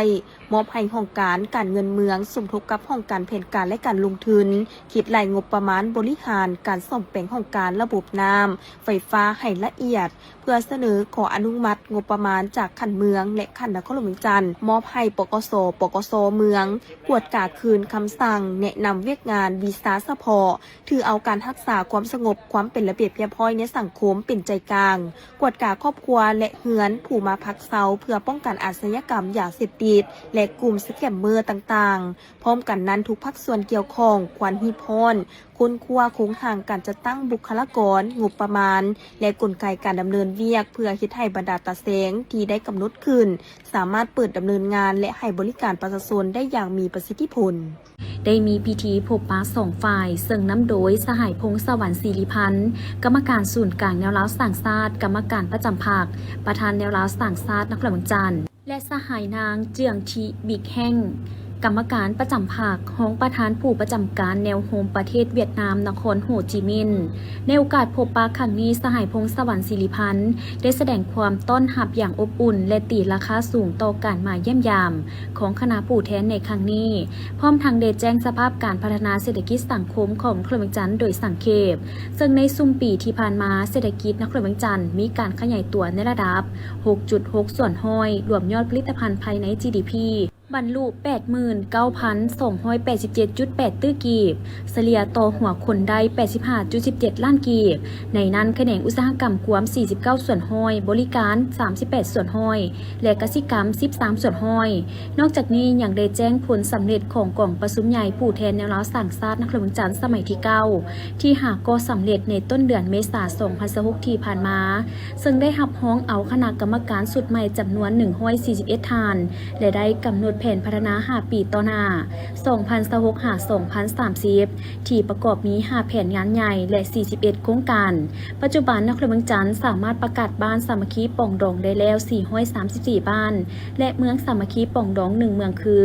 ມອບໃຫ້ຫ້ອງການການເງິນເມືອງສົມທົບກັບຫ້ອງການແຜນການ ແລະ ການລົງທຶນ ຄິດໄລ່ງົບປະມານບໍລິຫານການສ້ອມແປງຫ້ອງການລະບົບນ້ຳ ໄຟຟ້າໃຫ້ລະອຽດ ເພື່ອສະເໜີຂໍອະນຸມັດງົບປະມານຈາກຂັ້ນເມືອງ ແລະ ຂັ້ນນະຄອນຫຼວງວຽງຈັນ ມອບໃຫ້ ປກສ, ປກສ ເມືອງ ກວດກາຄືນຄຳສັ່ງແນະນຳວຽກງານວິຊາສະເພາະ, ຖືເອົາການຮັກສາຄວາມສະຫງົບ, ຄວາມເປັນລະບຽບຮຽບຮ້ອຍໃນສັງຄົມເປັນໃຈກາງ, ກວດກາຄອບຄົວ ແລະ ເຮືອນຜູ້ມາພັກເຊົາ ເພື່ອປ້ອງກັນອາຊະຍາກຳຢາເສບຕິດ ແລະ ກຸ່ມສະແກມເມີຕ່າງໆ. ພ້ອມກັນນັ້ນ, ທຸກພາກສ່ວນກ່ຽວຂ້ອງຄວນຮີບຮ້ອນ ຄົ້ນຄວ້າໂຄງຮ່າງການຈັດຕັ້ງບຸກຄະລາກອນ, ງົບປະມານ ແລະ ກົນໄກການດຳເນີນວຽກ ເພື່ອເຮັດໃຫ້ບັນດາຕາແສງທີ່ໄດ້ກຳນົດຂຶ້ນ ສາມາດເປີດດຳເນີນງານ ແລະ ໃຫ້ບໍລິການປະຊາຊົນໄດ້ຢ່າງມີປະສິດທິຜົນ. ໄດ້ມີພິທີພົບປະສອງຝ່າຍ, ເຊິ່ງນຳໂດຍສະຫາຍ ພົງສະຫວັນ ສີລິພັນ, ກຳມະການສູນກາງແນວລາວສ້າງຊາດ, ກຳມະການປະຈຳພັກ, ປະທານແນວລາວສ້າງຊາດນະຄອນຫຼວງວຽງຈັນ ແລະ ສະຫາຍນາງ ເຈືອງທິ ບິກແຮງ, ກຳມະການປະຈຳພັກ, ຮອງປະທານຜູ້ປະຈຳການແນວໂຮມປະເທດຫວຽດນາມ ນະຄອນໂຮຈິມິນ. ໃນໂອກາດພົບປະຄັ້ງນີ້, ສະຫາຍ ພົງສະຫວັນ ສີລິພັນ ໄດ້ສະແດງຄວາມຕ້ອນຮັບຢ່າງອົບອຸ່ນ ແລະ ຕີລາຄາສູງຕໍ່ການມາຢ້ຽມຢາມຂອງຄະນະຜູ້ແທນໃນຄັ້ງນີ້, ພ້ອມທັງໄດ້ແຈ້ງສະພາບການພັດທະນາເສດຖະກິດສັງຄົມຂອງນະຄອນຫຼວງວຽງຈັນໂດຍສັງເຂບ, ເຊິ່ງໃນຊຸມປີທີ່ຜ່ານມາ, ເສດຖະກິດນະຄອນຫຼວງວຽງຈັນມີການຂະຫຍາຍຕົວໃນລະດັບ ຫົກຈຸດຫົກສ່ວນຮ້ອຍ ລວມຍອດຜະລິດຕະພັນພາຍໃນ ຈີດີພີ ບັນລຸ ແປດໝື່ນເກົ້າພັນສອງຮ້ອຍແປດສິບເຈັດຈຸດແປດຕື້ກີບ, ສະເລ່ຍຕໍ່ຫົວຄົນໄດ້ ແປດສິບຫ້າຈຸດສິບເຈັດລ້ານກີບ, ໃນນັ້ນຂະແໜງອຸດສາຫະກຳກວມ ສີ່ສິບເກົ້າສ່ວນຮ້ອຍ, ບໍລິການ ສາມສິບແປດສ່ວນຮ້ອຍ ແລະ ກະສິກຳ ສິບສາມສ່ວນຮ້ອຍ. ນອກຈາກນີ້ຍັງໄດ້ແຈ້ງຜົນສຳເລັດຂອງກອງປະຊຸມໃຫຍ່ຜູ້ແທນແນວລາວສ້າງຊາດນະຄອນຫຼວງວຽງຈັນສະໄໝທີເກົ້າ ທີ່ຫາກໍສຳເລັດໃນຕົ້ນເດືອນເມສາ ສອງພັນຊາວຫົກ ທີ່ຜ່ານມາ, ເຊິ່ງໄດ້ຮັບຮອງເອົາຄະນະກຳມະການຊຸດໃໝ່ຈຳນວນ ໜຶ່ງຮ້ອຍສີ່ສິບເອັດທ່ານ ແລະ ໄດ້ກຳນົດແຜນພັດທະນາຫ້າປີຕໍ່ໜ້າ ສອງພັນຊາວຫົກ ຫາ ສອງພັນສາມສິບ ທີ່ປະກອບມີຫ້າແຜນງານໃຫຍ່ ແລະ ສີ່ສິບເອັດໂຄງການ. ປັດຈຸບັນນະຄອນຫຼວງວຽງຈັນສາມາດປະກາດບ້ານສາມັກຄີປອງດອງໄດ້ແລ້ວ ສີ່ຮ້ອຍສາມສິບສີ່ບ້ານ ແລະ ເມືອງສາມັກຄີປອງດອງ ໜຶ່ງເມືອງ ຄື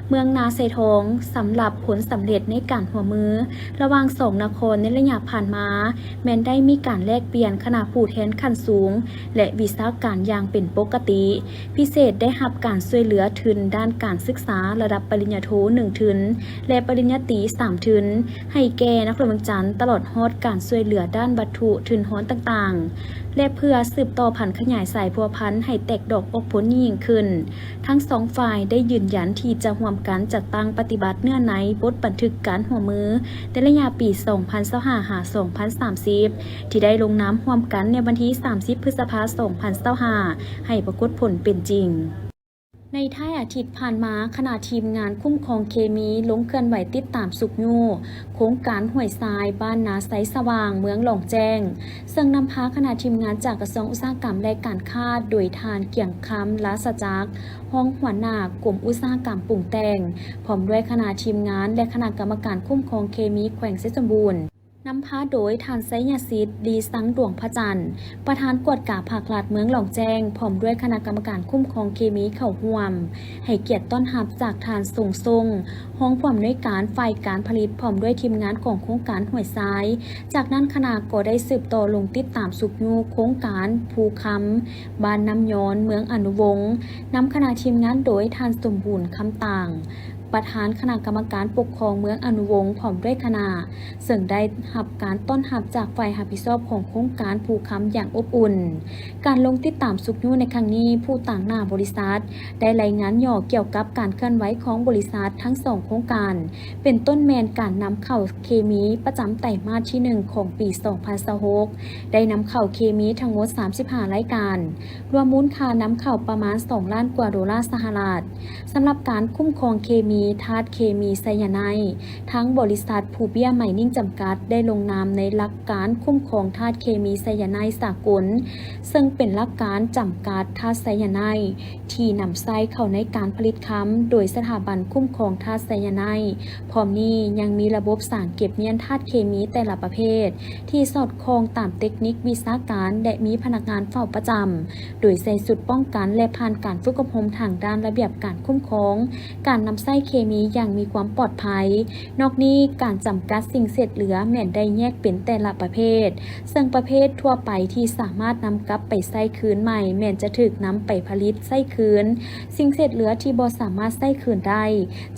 ເມືອງນາຊາຍທອງ. ສຳລັບຜົນສຳເລັດໃນການຮ່ວມມືລະຫວ່າງສອງນະຄອນໃນໄລຍະຜ່ານມາ ແມ່ນໄດ້ມີການແລກປ່ຽນຄະນະຜູ້ແທນຂັ້ນສູງ ແລະ ວິຊາການຢ່າງເປັນປົກກະຕິ. ພິເສດໄດ້ຮັບການຊ່ວຍເຫຼືອທຶນດ້ານການສຶກສາລະດັບປະລິນຍາໂທ ໜຶ່ງທຶນ ແລະ ປະລິນຍາຕີ ສາມທຶນ ໃຫ້ແກ່ນະຄອນຫຼວງວຽງຈັນ, ຕະຫຼອດຮອດການຊ່ວຍເຫຼືອດ້ານວັດຖຸທຶນຮອນຕ່າງໆ ແລະ ເພື່ອສືບຕໍ່ຜັນຂະຫຍາຍສາຍພົວພັນໃຫ້ແຕກດອກອອກຜົນຍິ່ງຂຶ້ນ. ທັງສອງຝ່າຍໄດ້ຢືນຢັນທີ່ຈະຮ່ວມກັນຈັດຕັ້ງປະຕິບັດເນື້ອໃນບົດບັນທຶກການຮ່ວມມືໃນໄລຍະປີ ສອງພັນຊາວຫ້າ ຫາ ສອງພັນສາມສິບ ທີ່ໄດ້ລົງນາມຮ່ວມກັນໃນວັນທີ ສາມສິບ ພຶດສະພາ ສອງພັນຊາວຫ້າ ໃຫ້ປາກົດຜົນເປັນຈິງ. ໃນທ້າຍອາທິດຜ່ານມາ, ຄະນະທີມງານຄຸ້ມຄອງເຄມີລົງເຄື່ອນໄຫວຕິດຕາມຊຸກຍູ້ໂຄງການຫ້ວຍຊາຍ ບ້ານນາໄຊສະຫວ່າງ ເມືອງຫຼອງແຈ້ງ, ເຊິ່ງນຳພາຄະນະທີມງານຈາກກະຊວງອຸດສາຫະກຳ ແລະ ການຄ້າ ໂດຍທ່ານ ກຽງຄຳ ລາຊະຈັກ, ຮອງຫົວໜ້າກົມອຸດສາຫະກຳປຸງແຕ່ງ, ພ້ອມດ້ວຍຄະນະທີມງານ ແລະ ຄະນະກຳມະການຄຸ້ມຄອງເຄມີແຂວງໄຊສົມບູນ. ນຳພາໂດຍທ່ານ ໄຊຍະສິດ ລີຊັງ ດວງພະຈັນ, ປະທານກວດກາພາກລັດເມືອງຫຼອງແຈ້ງ, ພ້ອມດ້ວຍຄະນະກຳມະການຄຸ້ມຄອງເຄມີເຂົ້າຮ່ວມ, ໃຫ້ກຽດຕ້ອນຮັບຈາກທ່ານ ຊົງຊົງ, ຮອງຜູ້ອຳນວຍການຝ່າຍການຜະລິດ, ພ້ອມດ້ວຍທີມງານຂອງໂຄງການຫ້ວຍຊາຍ. ຈາກນັ້ນຄະນະກໍໄດ້ສືບຕໍ່ລົງຕິດຕາມຊຸກຍູ້ໂຄງການພູຄຳ, ບ້ານນ້ຳຍອນ, ເມືອງອະນຸວົງ, ນຳຄະນະທີມງານໂດຍທ່ານ ສົມບູນ ຄຳຕາງ, ປະທານຄະນະກຳມະການປົກຄອງເມືອງອະນຸວົງ ພ້ອມດ້ວຍຄະນະ, ເຊິ່ງໄດ້ຮັບການຕ້ອນຮັບຈາກຝ່າຍຮັບຜິດຊອບຂອງໂຄງການພູຄຳຢ່າງອົບອຸ່ນ. ການລົງຕິດຕາມຊຸກຍູ້ໃນຄັ້ງນີ້, ຜູ້ຕາງໜ້າບໍລິສັດໄດ້ລາຍງານຫຍໍ້ກ່ຽວກັບການເຄື່ອນໄຫວຂອງບໍລິສັດທັງສອງໂຄງການ, ເປັນຕົ້ນແມ່ນການນຳເຂົ້າເຄມີປະຈຳໄຕມາດທີໜຶ່ງຂອງປີສອງພັນຊາວຫົກ ໄດ້ນຳເຂົ້າເຄມີທັງໝົດສາມສິບຫ້າລາຍການ, ລວມມູນຄ່ານຳເຂົ້າປະມານສອງລ້ານກວ່າໂດລາສະຫະລັດ. ສຳລັບການຄຸ້ມຄອງເຄມີທາດເຄມີໄຊຍາໄນ, ທາງບໍລິສັດພູເບ້ຍໄມນິງຈຳກັດ ໄດ້ລົງນາມໃນຫຼັກການຄຸ້ມຄອງທາດເຄມີໄຊຍາໄນສາກົນ, ເຊິ່ງເປັນຫຼັກການຈຳກັດທາດໄຊຍາໄນ ທີ່ນຳໃຊ້ເຂົ້າໃນການຜະລິດຄຳໂດຍສະຖາບັນຄຸ້ມຄອງທາດໄຊຍາໄນ. ພ້ອມນີ້ຍັງມີລະບົບສາງເກັບມ້ຽນທາດເຄມີແຕ່ລະປະເພດ ທີ່ສອດຄ່ອງຕາມເຕັກນິກວິຊາການ ແລະ ມີພະນັກງານເຝົ້າປະຈຳ ໂດຍໃສ່ຊຸດປ້ອງກັນ ແລະ ຜ່ານການຝຶກອົບຮົມທາງດ້ານລະບຽບການຄຸ້ມຄອງການນຳໃຊ້ເຄມີຢ່າງມີຄວາມປອດໄພ. ນອກນີ້, ການຈຳກັດສິ່ງເສດເຫຼືອແມ່ນໄດ້ແຍກເປັນແຕ່ລະປະເພດ, ເຊິ່ງປະເພດທົ່ວໄປທີ່ສາມາດນຳກັບໄປໃຊ້ຄືນໃໝ່ແມ່ນຈະຖືກນຳໄປຜະລິດໃຊ້ຄືນ. ສິ່ງເສດເຫຼືອທີ່ບໍ່ສາມາດໃຊ້ຄືນໄດ້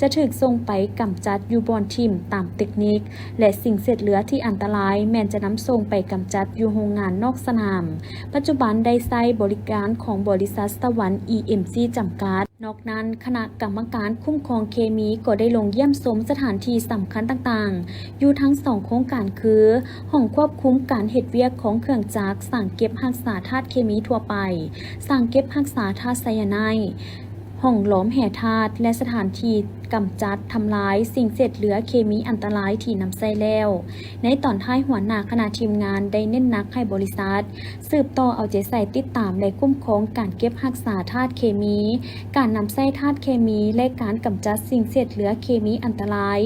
ຈະຖືກສົ່ງໄປກຳຈັດຢູ່ບ່ອນຖິ້ມຕາມເຕັກນິກ ແລະ ສິ່ງເສດເຫຼືອທີ່ອັນຕະລາຍແມ່ນຈະນຳສົ່ງໄປກຳຈັດຢູ່ໂຮງງານນອກສະໜາມ. ປັດຈຸບັນໄດ້ໃຊ້ບໍລິການຂອງບໍລິສັດສະຫວັນ ອີເອັມຊີ ຈຳກັດ. ນອກນັ້ນ, ຄະນະກຳມະການຄຸ້ມຄອງເຄມີກໍໄດ້ລົງຢ້ຽມຊົມສະຖານທີ່ສຳຄັນຕ່າງໆ ຢູ່ທັງສອງໂຄງການຄື ຫ້ອງຄວບຄຸມການເຮັດວຽກຂອງເຄື່ອງຈັກ, ສາງເກັບຮັກສາທາດເຄມີທົ່ວໄປ, ສາງເກັບຮັກສາທາດໄຊຍາໄນ, ຫ້ອງຫຼອມແຮ່ທາດ ແລະ ສະຖານທີ່ກຳຈັດທຳລາຍສິ່ງເສດເຫຼືອເຄມີອັນຕະລາຍທີ່ນຳໃຊ້ແລ້ວ. ໃນຕອນທ້າຍ, ຫົວໜ້າຄະນະທີມງານໄດ້ເນັ້ນໜັກໃຫ້ບໍລິສັດ ສືບຕໍ່ເອົາໃຈໃສ່ຕິດຕາມ ແລະ ຄຸ້ມຄອງການເກັບຮັກສາທາດເຄມີ, ການນຳໃຊ້ທາດເຄມີ ແລະ ການກຳຈັດສິ່ງເສດເຫຼືອເຄມີອັນຕະລາຍ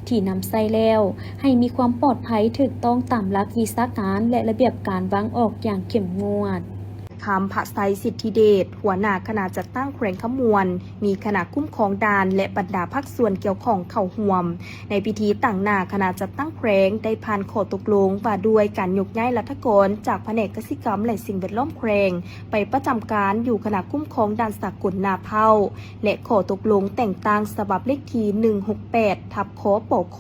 ທີ່ນຳໃຊ້ແລ້ວ ໃຫ້ມີຄວາມປອດໄພຖືກຕ້ອງຕາມຫຼັກວິຊາການ ແລະ ລະບຽບການວາງອອກຢ່າງເຂັ້ມງວດ. ຄຳ ພະໄຊ ສິດທິເດດ ຫົວໜ້າຄະນະຈັດຕັ້ງແຂວງຄຳມ່ວນ ມີຄະນະຄຸ້ມຄອງດ່ານ ແລະ ບັນດາພາກສ່ວນກ່ຽວຂ້ອງເຂົ້າຮ່ວມ. ໃນພິທີ, ຕາງໜ້າຄະນະຈັດຕັ້ງແຂວງໄດ້ຜ່ານຂໍ້ຕົກລົງວ່າດ້ວຍການຍົກຍ້າຍລັດຖະກອນຈາກພະແນກກະສິກຳ ແລະ ສິ່ງແວດລ້ອມແຂວງ ໄປປະຈຳການຢູ່ຄະນະຄຸ້ມຄອງດ່ານສາກົນນາເພົ້າ ແລະ ຂໍ້ຕົກລົງແຕ່ງຕັ້ງສະບັບເລກທີໜຶ່ງຫົກແປດ ທັບ ຄປຄ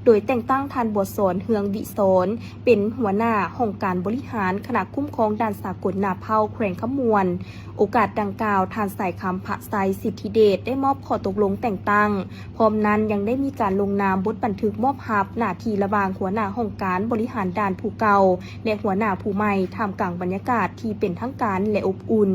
ໂດຍແຕ່ງຕັ້ງທ່ານ ບົວສອນ ເຮືອງວິສອນ ເປັນຫົວໜ້າຫ້ອງການບໍລິຫານຄະນະຄຸ້ມຄອງດ່ານສາກົນນາເພົ້າແຂວງຄຳມ່ວນ. ໂອກາດດັ່ງກ່າວ, ທ່ານ ສາຍຄຳ ພະໄຊ ສິດທິເດດ ໄດ້ມອບຂໍ້ຕົກລົງແຕ່ງຕັ້ງ. ພ້ອມນັ້ນຍັງໄດ້ມີການລົງນາມບົດບັນທຶກມອບຮັບໜ້າທີ່ລະຫວ່າງຫົວໜ້າຫ້ອງການບໍລິຫານດ່ານຜູ້ເກົ່າ ແລະ ຫົວໜ້າຜູ້ໃໝ່ ທ່າມກາງບັນຍາກາດທີ່ເປັນທາງການ ແລະ ອົບອຸ່ນ.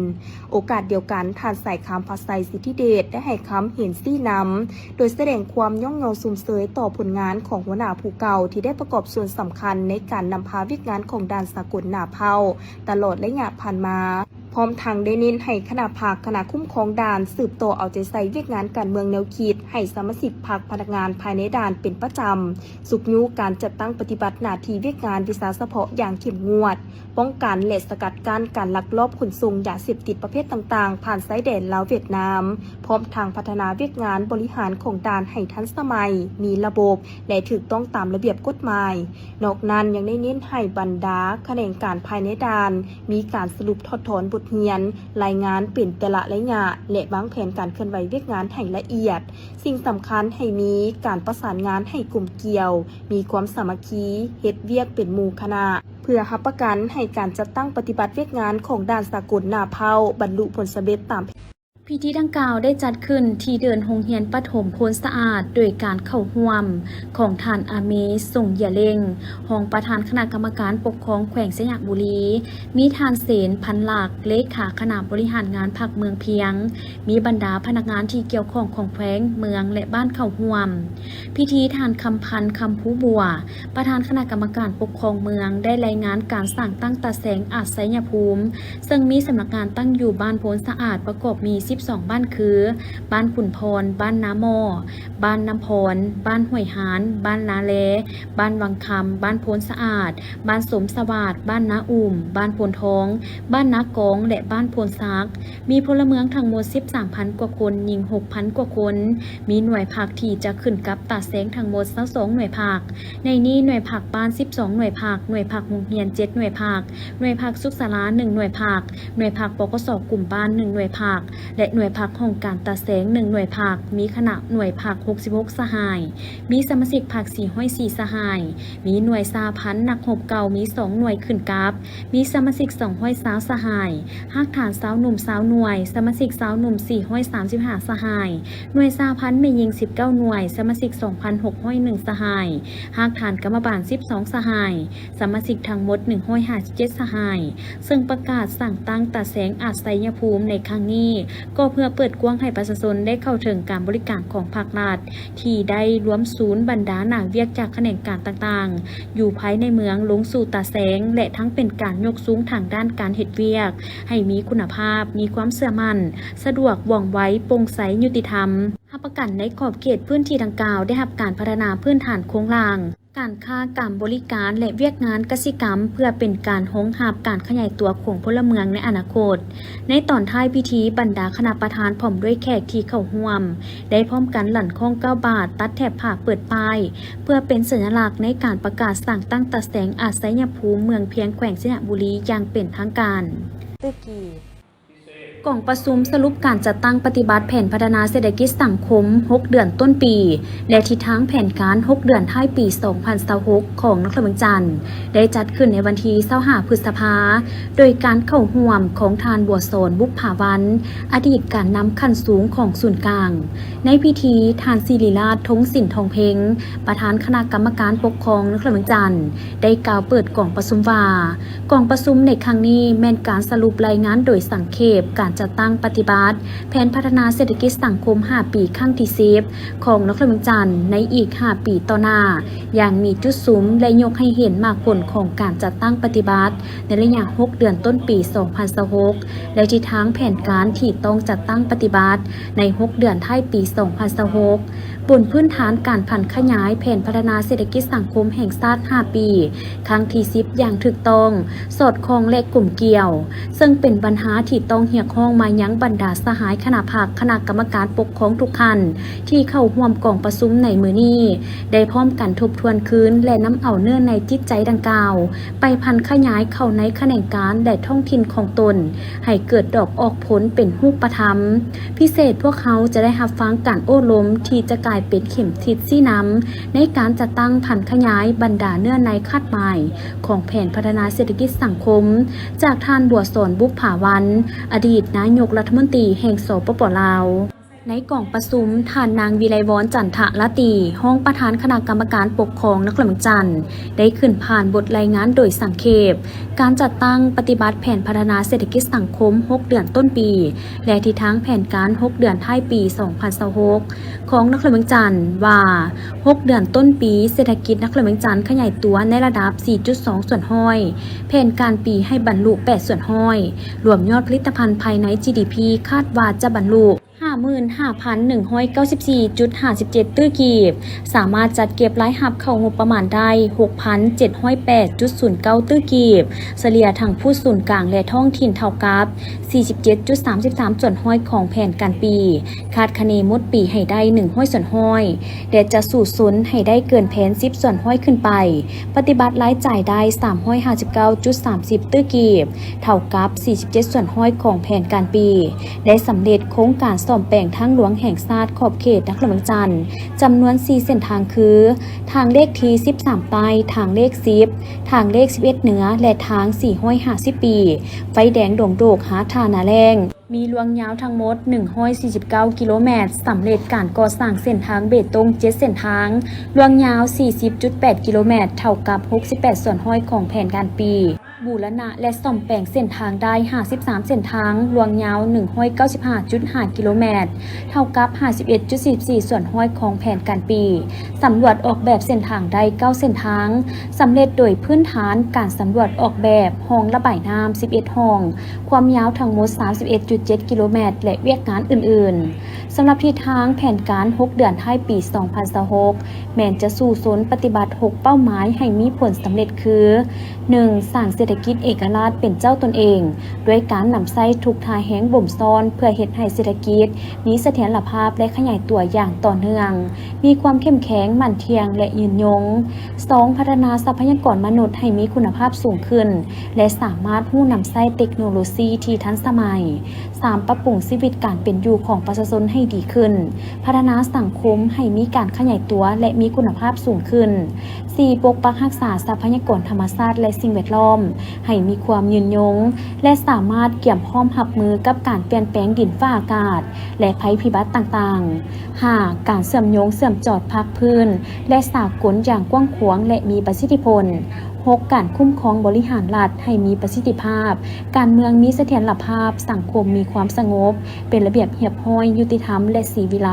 ໂອກາດດຽວກັນ, ທ່ານ ສາຍຄຳ ພະໄຊ ສິດທິເດດ ໄດ້ໃຫ້ຄຳເຫັນຊີ້ນຳ ໂດຍສະແດງຄວາມຍ້ອງຍໍຊົມເຊີຍຕໍ່ຜົນງານຂອງຫົວໜ້າຜູ້ເກົ່າ ທີ່ໄດ້ປະກອບສ່ວນສຳຄັນໃນການນຳພາວຽກງານຂອງດ່ານສາກົນນາເພົ້າຕະຫຼອດໄລຍະຜ່ານມາ. ພ້ອມທັງໄດ້ເນັ້ນໃຫ້ຄະນະພັກ, ຄະນະຄຸ້ມຄອງດ່ານ ສືບຕໍ່ເອົາໃຈໃສ່ວຽກງານການເມືອງແນວຄິດ, ໃຫ້ສະມາຊິກພັກ, ພະນັກງານພາຍໃນດ່ານເປັນປະຈຳ, ຊຸກຍູ້ການຈັດຕັ້ງປະຕິບັດໜ້າທີ່ວຽກງານວິຊາສະເພາະຢ່າງເຂັ້ມງວດ, ປ້ອງກັນ ແລະ ສະກັດກັ້ນການລັກລອບຂົນສົ່ງຢາເສບຕິດປະເພດຕ່າງໆ ຜ່ານຊາຍແດນລາວ-ຫວຽດນາມ, ພ້ອມທັງພັດທະນາວຽກງານບໍລິຫານຂອງດ່ານໃຫ້ທັນສະໄໝ, ມີລະບົບ ແລະ ຖືກຕ້ອງຕາມລະບຽບກົດໝາຍ. ນອກນັ້ນຍັງໄດ້ເນັ້ນໃຫ້ບັນດາຂະແໜງການພາຍໃນດ່ານ ມີການສະຫຼຸບຖອດຖອນບົດຮຽນ, ລາຍງານເປັນແຕ່ລະໄລຍະ ແລະ ວາງແຜນການເຄື່ອນໄຫວວຽກງານໃຫ້ລະອຽດ. ສິ່ງສຳຄັນໃຫ້ມີການປະສານງານໃຫ້ກົມກ່ຽວ, ມີຄວາມສາມັກຄີ, ເຮັດວຽກເປັນໝູ່ຄະນະ, ເພື່ອຮັບປະກັນໃຫ້ການຈັດຕັ້ງປະຕິບັດວຽກງານຂອງດ່ານສາກົນນາເພົ້າບັນລຸຜົນສຳເລັດຕາມ ພິທີດັ່ງກ່າວໄດ້ຈັດຂຶ້ນທີ່ເດີ່ນໂຮງຮຽນປະຖົມໂພນສະອາດ ໂດຍການເຂົ້າຮ່ວມຂອງທ່ານ ອາເມ ສົງຢາເລັງ ຮອງປະທານຄະນະກຳມະການປົກຄອງແຂວງໄຊຍະບູລີ, ມີທ່ານ ເສນ ພັນລັກ ເລຂາຄະນະບໍລິຫານງານພັກເມືອງພຽງ, ມີບັນດາພະນັກງານທີ່ກ່ຽວຂ້ອງຂອງແຂວງ, ເມືອງ ແລະ ບ້ານເຂົ້າຮ່ວມ. ພິທີ, ທ່ານ ຄຳພັນ ຄຳພູບົວ ປະທານຄະນະກຳມະການປົກຄອງເມືອງ ໄດ້ລາຍງານການສ້າງຕັ້ງຕາແສງອາດໄຊຍະພູມ ເຊິ່ງມີສຳນັກງານຕັ້ງຢູ່ບ້ານໂພນສະອາດ ປະກອບມີສິບສອງບ້ານຄື ບ້ານຂຸນພອນ, ບ້ານນາໝໍ້, ບ້ານນ້ຳພອນ, ບ້ານຫ້ວຍຮານ, ບ້ານນາແລ, ບ້ານວັງຄຳ, ບ້ານໂພນສະອາດ, ບ້ານສົມສະຫວາດ, ບ້ານນາອຸ່ມ, ບ້ານໂພນທອງ, ບ້ານນາກອງ ແລະ ບ້ານໂພນສັກ. ມີພົນລະເມືອງທັງໝົດສິບສາມພັນກວ່າຄົນ, ຍິງຫົກພັນກວ່າຄົນ. ມີໜ່ວຍພັກທີ່ຈະຂຶ້ນກັບຕາແສງທັງໝົດຊາວສອງໜ່ວຍພັກ. ໃນນີ້ໜ່ວຍພັກບ້ານສິບສອງໜ່ວຍພັກ, ໜ່ວຍພັກໂຮງຮຽນເຈັດໜ່ວຍພັກ, ໜ່ວຍພັກສຸກສາລາໜຶ່ງໜ່ວຍພັກ, ໜ່ວຍພັກ ປກສ ກຸ່ມບ້ານໜຶ່ງໜ່ວຍພັກ ແລະ ແລະ ໜ່ວຍພັກຫ້ອງການຕາແສງ ໜຶ່ງໜ່ວຍພັກ, ມີຄະນະໜ່ວຍພັກ ຫົກສິບຫົກສະຫາຍ, ມີສະມາຊິກພັກ ສີ່ຮ້ອຍສີ່ສະຫາຍ, ມີໜ່ວຍສະຫະພັນນັກຮົບເກົ່າ ມີສອງໜ່ວຍຂຶ້ນກັບ, ມີສະມາຊິກ ສອງຮ້ອຍຊາວສະຫາຍ, ຮາກຖານຊາວໜຸ່ມ ຊາວໜ່ວຍ, ສະມາຊິກຊາວໜຸ່ມ ສີ່ຮ້ອຍສາມສິບຫ້າສະຫາຍ, ໜ່ວຍສະຫະພັນແມ່ຍິງ ສິບເກົ້າໜ່ວຍ, ສະມາຊິກ ສອງພັນຫົກຮ້ອຍໜຶ່ງສະຫາຍ, ຮາກຖານກຳມະບານ ສິບສອງສະຫາຍ, ສະມາຊິກທັງໝົດ ໜຶ່ງຮ້ອຍຫ້າສິບເຈັດສະຫາຍ. ເຊິ່ງປະກາດສ້າງຕັ້ງຕາແສງອາດໄຊຍະພູມໃນຄັ້ງນີ້ ກໍເພື່ອເປີດກວ້າງໃຫ້ປະຊາຊົນໄດ້ເຂົ້າເຖິງການບໍລິການຂອງພາກລັດ ທີ່ໄດ້ລວມສູນບັນດາໜ້າວຽກຈາກຂະແໜງການຕ່າງໆ ຢູ່ພາຍໃນເມືອງລົງສູ່ຕາແສງ ແລະ ທັງເປັນການຍົກສູງທາງດ້ານການເຮັດວຽກໃຫ້ມີຄຸນນະພາບ, ມີຄວາມເຊື່ອໝັ້ນ, ສະດວກ, ວ່ອງໄວ, ໂປ່ງໃສ, ຍຸຕິທຳ, ຮັບປະກັນໃນຂອບເຂດພື້ນທີ່ດັ່ງກ່າວໄດ້ຮັບການພັດທະນາພື້ນຖານໂຄງລ່າງ ການຄ້າ, ການບໍລິການ ແລະ ວຽກງານກະສິກຳ ເພື່ອເປັນການຮອງຮັບການຂະຫຍາຍຕົວຂອງພົນລະເມືອງໃນອະນາຄົດ. ໃນຕອນທ້າຍພິທີ, ບັນດາຄະນະປະທານພ້ອມດ້ວຍແຂກທີ່ເຂົ້າຮ່ວມ ໄດ້ພ້ອມກັນລັ່ນຄ້ອງເກົ້າບາດ, ຕັດແຖບຜ້າເປີດປ້າຍ ເພື່ອເປັນສັນຍະລັກໃນການປະກາດສ້າງຕັ້ງຕາແສງອາດໄຊຍະພູມເມືອງພຽງ ແຂວງໄຊຍະບູລີ ຢ່າງເປັນທາງການ. ກອງປະຊຸມສະຫຼຸບການຈັດຕັ້ງປະຕິບັດແຜນພັດທະນາເສດຖະກິດສັງຄົມຫົກເດືອນຕົ້ນປີ ແລະ ທິດທາງແຜນການຫົກເດືອນທ້າຍປີສອງພັນຊາວຫົກ ຂອງນະຄອນຫຼວງວຽງຈັນ ໄດ້ຈັດຂຶ້ນໃນວັນທີຊາວຫ້າ ພຶດສະພາ ໂດຍການເຂົ້າຮ່ວມຂອງທ່ານ ບົວສອນ ບຸບຜາວັນ ອະດີດການນຳຂັ້ນສູງຂອງສູນກາງ. ໃນພິທີ, ທ່ານ ສິລິລາດ ທົງສິນທອງເພັງ ປະທານຄະນະກຳມະການປົກຄອງນະຄອນຫຼວງວຽງຈັນ ໄດ້ກ່າວເປີດກອງປະຊຸມວ່າ, ກອງປະຊຸມໃນຄັ້ງນີ້ແມ່ນການສະຫຼຸບລາຍງານໂດຍສັງເຂບການຈັດຕັ້ງປະຕິບັດແຜນພັດທະນາເສດຖະກິດສັງຄົມຫ້າປີຄັ້ງທີສິບ ຂອງນະຄອນຫຼວງວຽງຈັນໃນອີກຫ້າປີຕໍ່ໜ້າ ຢ່າງມີຈຸດສຸມ ແລະ ຍົກໃຫ້ເຫັນໝາກຜົນຂອງການຈັດຕັ້ງປະຕິບັດໃນໄລຍະຫົກເດືອນຕົ້ນປີສອງພັນຊາວຫົກ ແລະ ທິດທາງແຜນການທີ່ຕ້ອງຈັດຕັ້ງປະຕິບັດໃນຫົກເດືອນທ້າຍປີສອງພັນຊາວຫົກ ບົນພື້ນຖານການຜັນຂະຫຍາຍແຜນພັດທະນາເສດຖະກິດສັງຄົມແຫ່ງຊາດຫ້າປີ ຄັ້ງທີສິບ ຢ່າງຖືກຕ້ອງ, ສອດຄ່ອງ ແລະ ກົມກ່ຽວ, ເຊິ່ງເປັນບັນຫາທີ່ຕ້ອງຮຽກຮ້ອງມາຍັງບັນດາສະຫາຍຄະນະພັກ, ຄະນະກຳມະການປົກຄອງທຸກທ່ານທີ່ເຂົ້າຮ່ວມກອງປະຊຸມໃນມື້ນີ້ ໄດ້ພ້ອມກັນທົບທວນຄືນ ແລະ ນຳເອົາເນື້ອໃນຈິດໃຈດັ່ງກ່າວ ໄປຜັນຂະຫຍາຍເຂົ້າໃນຂະແໜງການ ແລະ ທ້ອງຖິ່ນຂອງຕົນ ໃຫ້ເກີດດອກອອກຜົນເປັນຮູບປະທຳ. ພິເສດ, ພວກເຮົາຈະໄດ້ຮັບຟັງການໂອ້ລົມທີ່ຈະກາຍເປັນເຂັມທິດຊີ້ນຳໃນການຈັດຕັ້ງຜັນຂະຫຍາຍບັນດາເນື້ອໃນຄາດໝາຍຂອງແຜນພັດທະນາເສດຖະກິດສັງຄົມ ຈາກທ່ານ ບົວສອນ ບຸບຜາວັນ ອະດີດນາຍົກລັດຖະມົນຕີແຫ່ງ ສປປ ລາວ. ໃນກອງປະຊຸມ, ທ່ານນາງ ວິໄລວອນ ຈັນທະລາຕີ ຮອງປະທານຄະນະກຳມະການປົກຄອງນະຄອນຫຼວງວຽງຈັນ ໄດ້ຂຶ້ນຜ່ານບົດລາຍງານໂດຍສັງເຂບ ການຈັດຕັ້ງປະຕິບັດແຜນພັດທະນາເສດຖະກິດສັງຄົມຫົກເດືອນຕົ້ນປີ ແລະ ທິດທາງແຜນການຫົກເດືອນທ້າຍປີສອງພັນຊາວຫົກ ຂອງນະຄອນຫຼວງວຽງຈັນວ່າ, ຫົກເດືອນຕົ້ນປີ ເສດຖະກິດນະຄອນຫຼວງວຽງຈັນຂະຫຍາຍຕົວໃນລະດັບສີ່ຈຸດສອງສ່ວນຮ້ອຍ, ແຜນການປີໃຫ້ບັນລຸແປດສ່ວນຮ້ອຍ, ລວມຍອດຜະລິດຕະພັນພາຍໃນ ຈີດີພີ ຄາດວ່າຈະບັນລຸ ຫ້າໝື່ນຫ້າພັນໜຶ່ງຮ້ອຍເກົ້າສິບສີ່ຈຸດຫ້າສິບເຈັດຕື້ກີບ, ສາມາດຈັດເກັບລາຍຮັບເຂົ້າງົບປະມານໄດ້ຫົກພັນເຈັດຮ້ອຍແປດຈຸດສູນເກົ້າຕື້ກີບ, ສະເລ່ຍທັງຜູ້ສູນກາງ ແລະ ທ້ອງຖິ່ນເທົ່າກັບສີ່ສິບເຈັດຈຸດສາມສິບສາມສ່ວນຮ້ອຍຂອງແຜນການປີ, ຄາດຄະເນໝົດປີໃຫ້ໄດ້ໜຶ່ງຮ້ອຍສ່ວນຮ້ອຍ ແລະ ຈະສູ້ຊົນໃຫ້ໄດ້ເກີນແຜນສິບສ່ວນຮ້ອຍຂຶ້ນໄປ, ປະຕິບັດລາຍຈ່າຍໄດ້ສາມຮ້ອຍຫ້າສິບເກົ້າຈຸດສາມສິບຕື້ກີບ, ເທົ່າກັບສີ່ສິບເຈັດສ່ວນຮ້ອຍຂອງແຜນການປີ, ໄດ້ສຳເລັດໂຄງການສ້ອມແປງທາງຫຼວງແຫ່ງຊາດຂອບເຂດນະຄອນຫຼວງວຽງຈັນ ຈຳນວນສີ່ເສັ້ນທາງຄື ທາງເລກທີສິບສາມໃຕ້, ທາງເລກສິບ, ທາງເລກສິບເອັດເໜືອ ແລະ ທາງສີ່ຮ້ອຍຫ້າສິບປີ, ໄຟແດງດົງໂດກ ຫາທ່ານາແລ້ງ, ມີລວງຍາວທັງໝົດໜຶ່ງຮ້ອຍສີ່ສິບເກົ້າກິໂລແມັດ, ສຳເລັດການກໍ່ສ້າງເສັ້ນທາງເບຕົງເຈັດເສັ້ນທາງ, ລວງຍາວສີ່ສິບຈຸດແປດກິໂລແມັດ, ເທົ່າກັບຫົກສິບແປດສ່ວນຮ້ອຍຂອງແຜນການປີ. ບູລະນະ ແລະ ສ້ອມແປງເສັ້ນທາງໄດ້ຫ້າສິບສາມເສັ້ນທາງ, ລວງຍາວໜຶ່ງຮ້ອຍເກົ້າສິບຫ້າຈຸດຫ້າກິໂລແມັດ, ເທົ່າກັບຫ້າສິບເອັດຈຸດສີ່ສີ່ສ່ວນຮ້ອຍຂອງແຜນການປີ, ສຳຫຼວດອອກແບບເສັ້ນທາງໄດ້ເກົ້າເສັ້ນທາງ, ສຳເລັດໂດຍພື້ນຖານການສຳຫຼວດອອກແບບຮ່ອງລະບາຍນ້ຳສິບເອັດຮ່ອງ, ຄວາມຍາວທັງໝົດສາມສິບເອັດຈຸດເຈັດກິໂລແມັດ ແລະ ວຽກງານອື່ນໆ. ສຳລັບທິດທາງແຜນການຫົກເດືອນທ້າຍປີສອງພັນຊາວຫົກ ແມ່ນຈະສູ້ຊົນປະຕິບັດຫົກເປົ້າໝາຍໃຫ້ມີຜົນສຳເລັດຄື, ໜຶ່ງ ສ້າງເສດຖະກິດເອກະລາດເປັນເຈົ້າຕົນເອງ ດ້ວຍການນຳໃຊ້ທຸກທ່າແຮງບົ່ມຊ້ອນ ເພື່ອເຮັດໃຫ້ເສດຖະກິດມີສະຖຽນລະພາບ ແລະ ຂະຫຍາຍຕົວຢ່າງຕໍ່ເນື່ອງ, ມີຄວາມເຂັ້ມແຂງ, ໝັ້ນທ່ຽງ ແລະ ຍືນຍົງ. ສອງ ພັດທະນາຊັບພະຍາກອນມະນຸດໃຫ້ມີຄຸນນະພາບສູງຂຶ້ນ ແລະ ສາມາດຮູ້ນຳໃຊ້ເຕັກໂນໂລຊີທີ່ທັນສະໄໝ. ສາມ ປັບປຸງຊີວິດການເປັນຢູ່ຂອງປະຊາຊົນໃຫ້ດີຂຶ້ນ, ພັດທະນາສັງຄົມໃຫ້ມີການຂະຫຍາຍຕົວ ແລະ ມີຄຸນນະພາບສູງຂຶ້ນ. ສີ່ ປົກປັກຮັກສາຊັບພະຍາກອນທຳມະຊາດ ແລະ ສິ່ງແວດລ້ອມໃຫ້ມີຄວາມຍືນຍົງ ແລະ ສາມາດກຽມພ້ອມຮັບມືກັບການປ່ຽນແປງດິນຟ້າອາກາດ ແລະ ໄພພິບັດຕ່າງໆ. ຫ້າ ການເຊື່ອມໂຍງເຊື່ອມຈອດພາກພື້ນ ແລະ ສາກົນຢ່າງກວ້າງຂວາງ ແລະ ມີປະສິດທິຜົນ. ຫົກ ການຄຸ້ມຄອງບໍລິຫານລັດໃຫ້ມີປະສິດທິພາບ, ການເມືອງມີສະຖຽນລະພາບ, ສັງຄົມມີຄວາມສະຫງົບ, ເປັນລະບຽບຮຽບຮ້ອຍ, ຍຸຕິທຳ ແລະ ສີວິໄລ.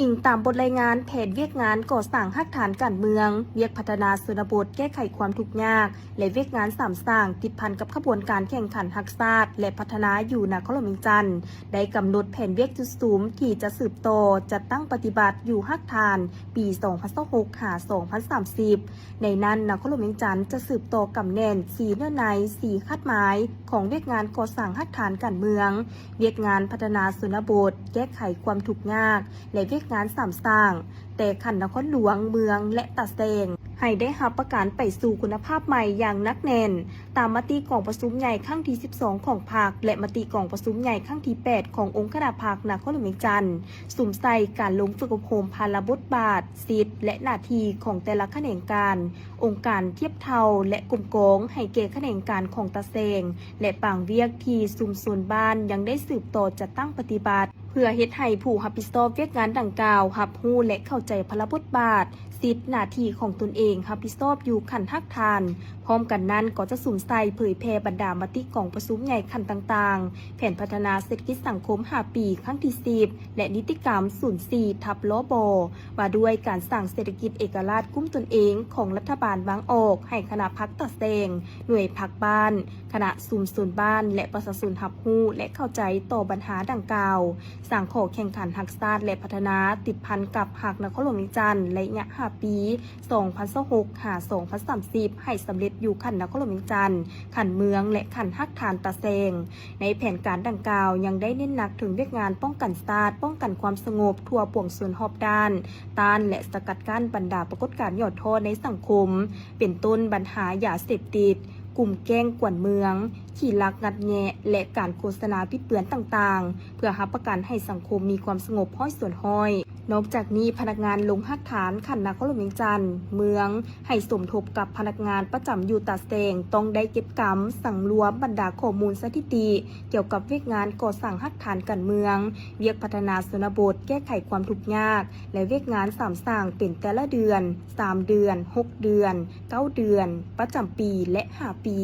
ອີງຕາມບົດລາຍງານແຜນວຽກງານກໍ່ສ້າງຮາກຖານການເມືອງ, ວຽກພັດທະນາຊົນນະບົດ, ແກ້ໄຂຄວາມທຸກຍາກ ແລະ ວຽກງານສາມສ້າງ ຕິດພັນກັບຂະບວນການແຂ່ງຂັນຮັກຊາດ ແລະ ພັດທະນາຢູ່ນະຄອນຫຼວງວຽງຈັນ ໄດ້ກຳນົດແຜນວຽກຈຸດສຸມທີ່ຈະສືບຕໍ່ຈັດຕັ້ງປະຕິບັດຢູ່ຮາກຖານ ປີສອງພັນຊາວຫົກ ຫາ ສອງພັນສາມສິບ. ໃນນັ້ນ, ນະຄອນຫຼວງວຽງຈັນຈະສືບຕໍ່ກຳແໜ້ນສີ່ເນື້ອໃນ, ສີ່ຄາດໝາຍຂອງວຽກງານກໍ່ສ້າງຮາກຖານການເມືອງ, ວຽກງານພັດທະນາຊົນນະບົດ, ແກ້ໄຂຄວາມທຸກຍາກ ແລະ ວຽກງານສາມສ້າງ ແຕ່ຂັ້ນນະຄອນຫຼວງ, ເມືອງ ແລະ ຕາແສງ ໃຫ້ໄດ້ຮັບປະກັນໄປສູ່ຄຸນນະພາບໃໝ່ຢ່າງໜັກແໜ້ນ. ຕາມມະຕິກອງປະຊຸມໃຫຍ່ຄັ້ງທີສິບສອງຂອງພັກ ແລະ ມະຕິກອງປະຊຸມໃຫຍ່ຄັ້ງທີແປດຂອງອົງຄະນະພັກນະຄອນຫຼວງວຽງຈັນ, ສຸມໃສ່ການລົງຝຶກອົບຮົມພາລະບົດບາດ, ສິດ ແລະ ໜ້າທີ່ຂອງແຕ່ລະຂະແໜງການ, ອົງການທຽບເທົ່າ ແລະ ກົມກອງໃຫ້ແກ່ຂະແໜງການຂອງຕາແສງ ແລະ ບາງວຽກທີ່ຊຸມຊົນບ້ານຍັງໄດ້ສືບຕໍ່ຈັດຕັ້ງປະຕິບັດ ເພື່ອເຮັດໃຫ້ຜູ້ຮັບຜິດຊອບວຽກງານດັ່ງກ່າວຮັບຮູ້ ແລະ ເຂົ້າໃຈພາລະບົດບາດ, ສິດ, ໜ້າທີ່ຂອງຕົນເອງຮັບຜິດຊອບຢູ່ຂັ້ນຮາກຖານ. ພ້ອມກັນນັ້ນກໍຈະສຸມໃສ່ເຜີຍແຜ່ບັນດາມະຕິກອງປະຊຸມໃຫຍ່ຂັ້ນຕ່າງໆ, ແຜນພັດທະນາເສດຖະກິດສັງຄົມຫ້າປີຄັ້ງທີສິບ ແລະ ນິຕິກຳສູນສີ່ທັບ ລບ ວ່າດ້ວຍການສ້າງເສດຖະກິດເອກະລາດກຸ້ມຕົນເອງຂອງລັດຖະບານວາງອອກໃຫ້ຄະນະພັກຕາແສງ, ໜ່ວຍພັກບ້ານ, ຄະນະຊຸມຊົນບ້ານ ແລະ ປະຊາຊົນຮັບຮູ້ ແລະ ເຂົ້າໃຈຕໍ່ບັນຫາດັ່ງກ່າວ, ສ້າງຂໍ້ແຂ່ງຂັນຮັກຊາດ ແລະ ພັດທະນາ ຕິດພັນກັບຮັກນະຄອນຫຼວງວຽງຈັນ ໄລຍະຫ້າປີ ສອງພັນຊາວຫົກ ຫາ ສອງພັນສາມສິບ ໃຫ້ສຳເລັດຢູ່ຂັ້ນນະຄອນຫຼວງວຽງຈັນ, ຂັ້ນເມືອງ ແລະ ຂັ້ນຮາກຖານຕາແສງ. ໃນແຜນການດັ່ງກ່າວຍັງໄດ້ເນັ້ນໜັກເຖິງວຽກງານປ້ອງກັນຊາດ, ປ້ອງກັນຄວາມສະຫງົບທົ່ວປວງຊົນຮອບດ້ານ, ຕ້ານ ແລະ ສະກັດກັ້ນບັນດາປາກົດການຫຍໍ້ທໍ້ໃນສັງຄົມ, ເປັນຕົ້ນບັນຫາຢາເສບຕິດ, ກຸ່ມແກ້ງກວນເມືອງ, ຂີ້ລັກງັດແງະ ແລະ ການໂຄສະນາບິດເບືອນຕ່າງໆ ເພື່ອຮັບປະກັນໃຫ້ສັງຄົມມີຄວາມສະຫງົບຮ້ອຍສ່ວນຮ້ອຍ. ນອກຈາກນີ້, ພະນັກງານລົງຮາກຖານຂັ້ນນະຄອນຫຼວງວຽງຈັນ, ເມືອງ ໃຫ້ສົມທົບກັບພະນັກງານປະຈຳຢູ່ຕາແສງ ຕ້ອງໄດ້ເກັບກຳສັງລວມບັນດາຂໍ້ມູນສະຖິຕິກ່ຽວກັບວຽກງານກໍ່ສ້າງຮາກຖານການເມືອງ, ວຽກພັດທະນາຊົນນະບົດ, ແກ້ໄຂຄວາມທຸກຍາກ ແລະ ວຽກງານສາມສ້າງເປັນແຕ່ລະເດືອນ, ສາມເດືອນ, ຫົກເດືອນ, ເກົ້າເດືອນ, ປະຈຳປີ ແລະ ຫ້າປີ.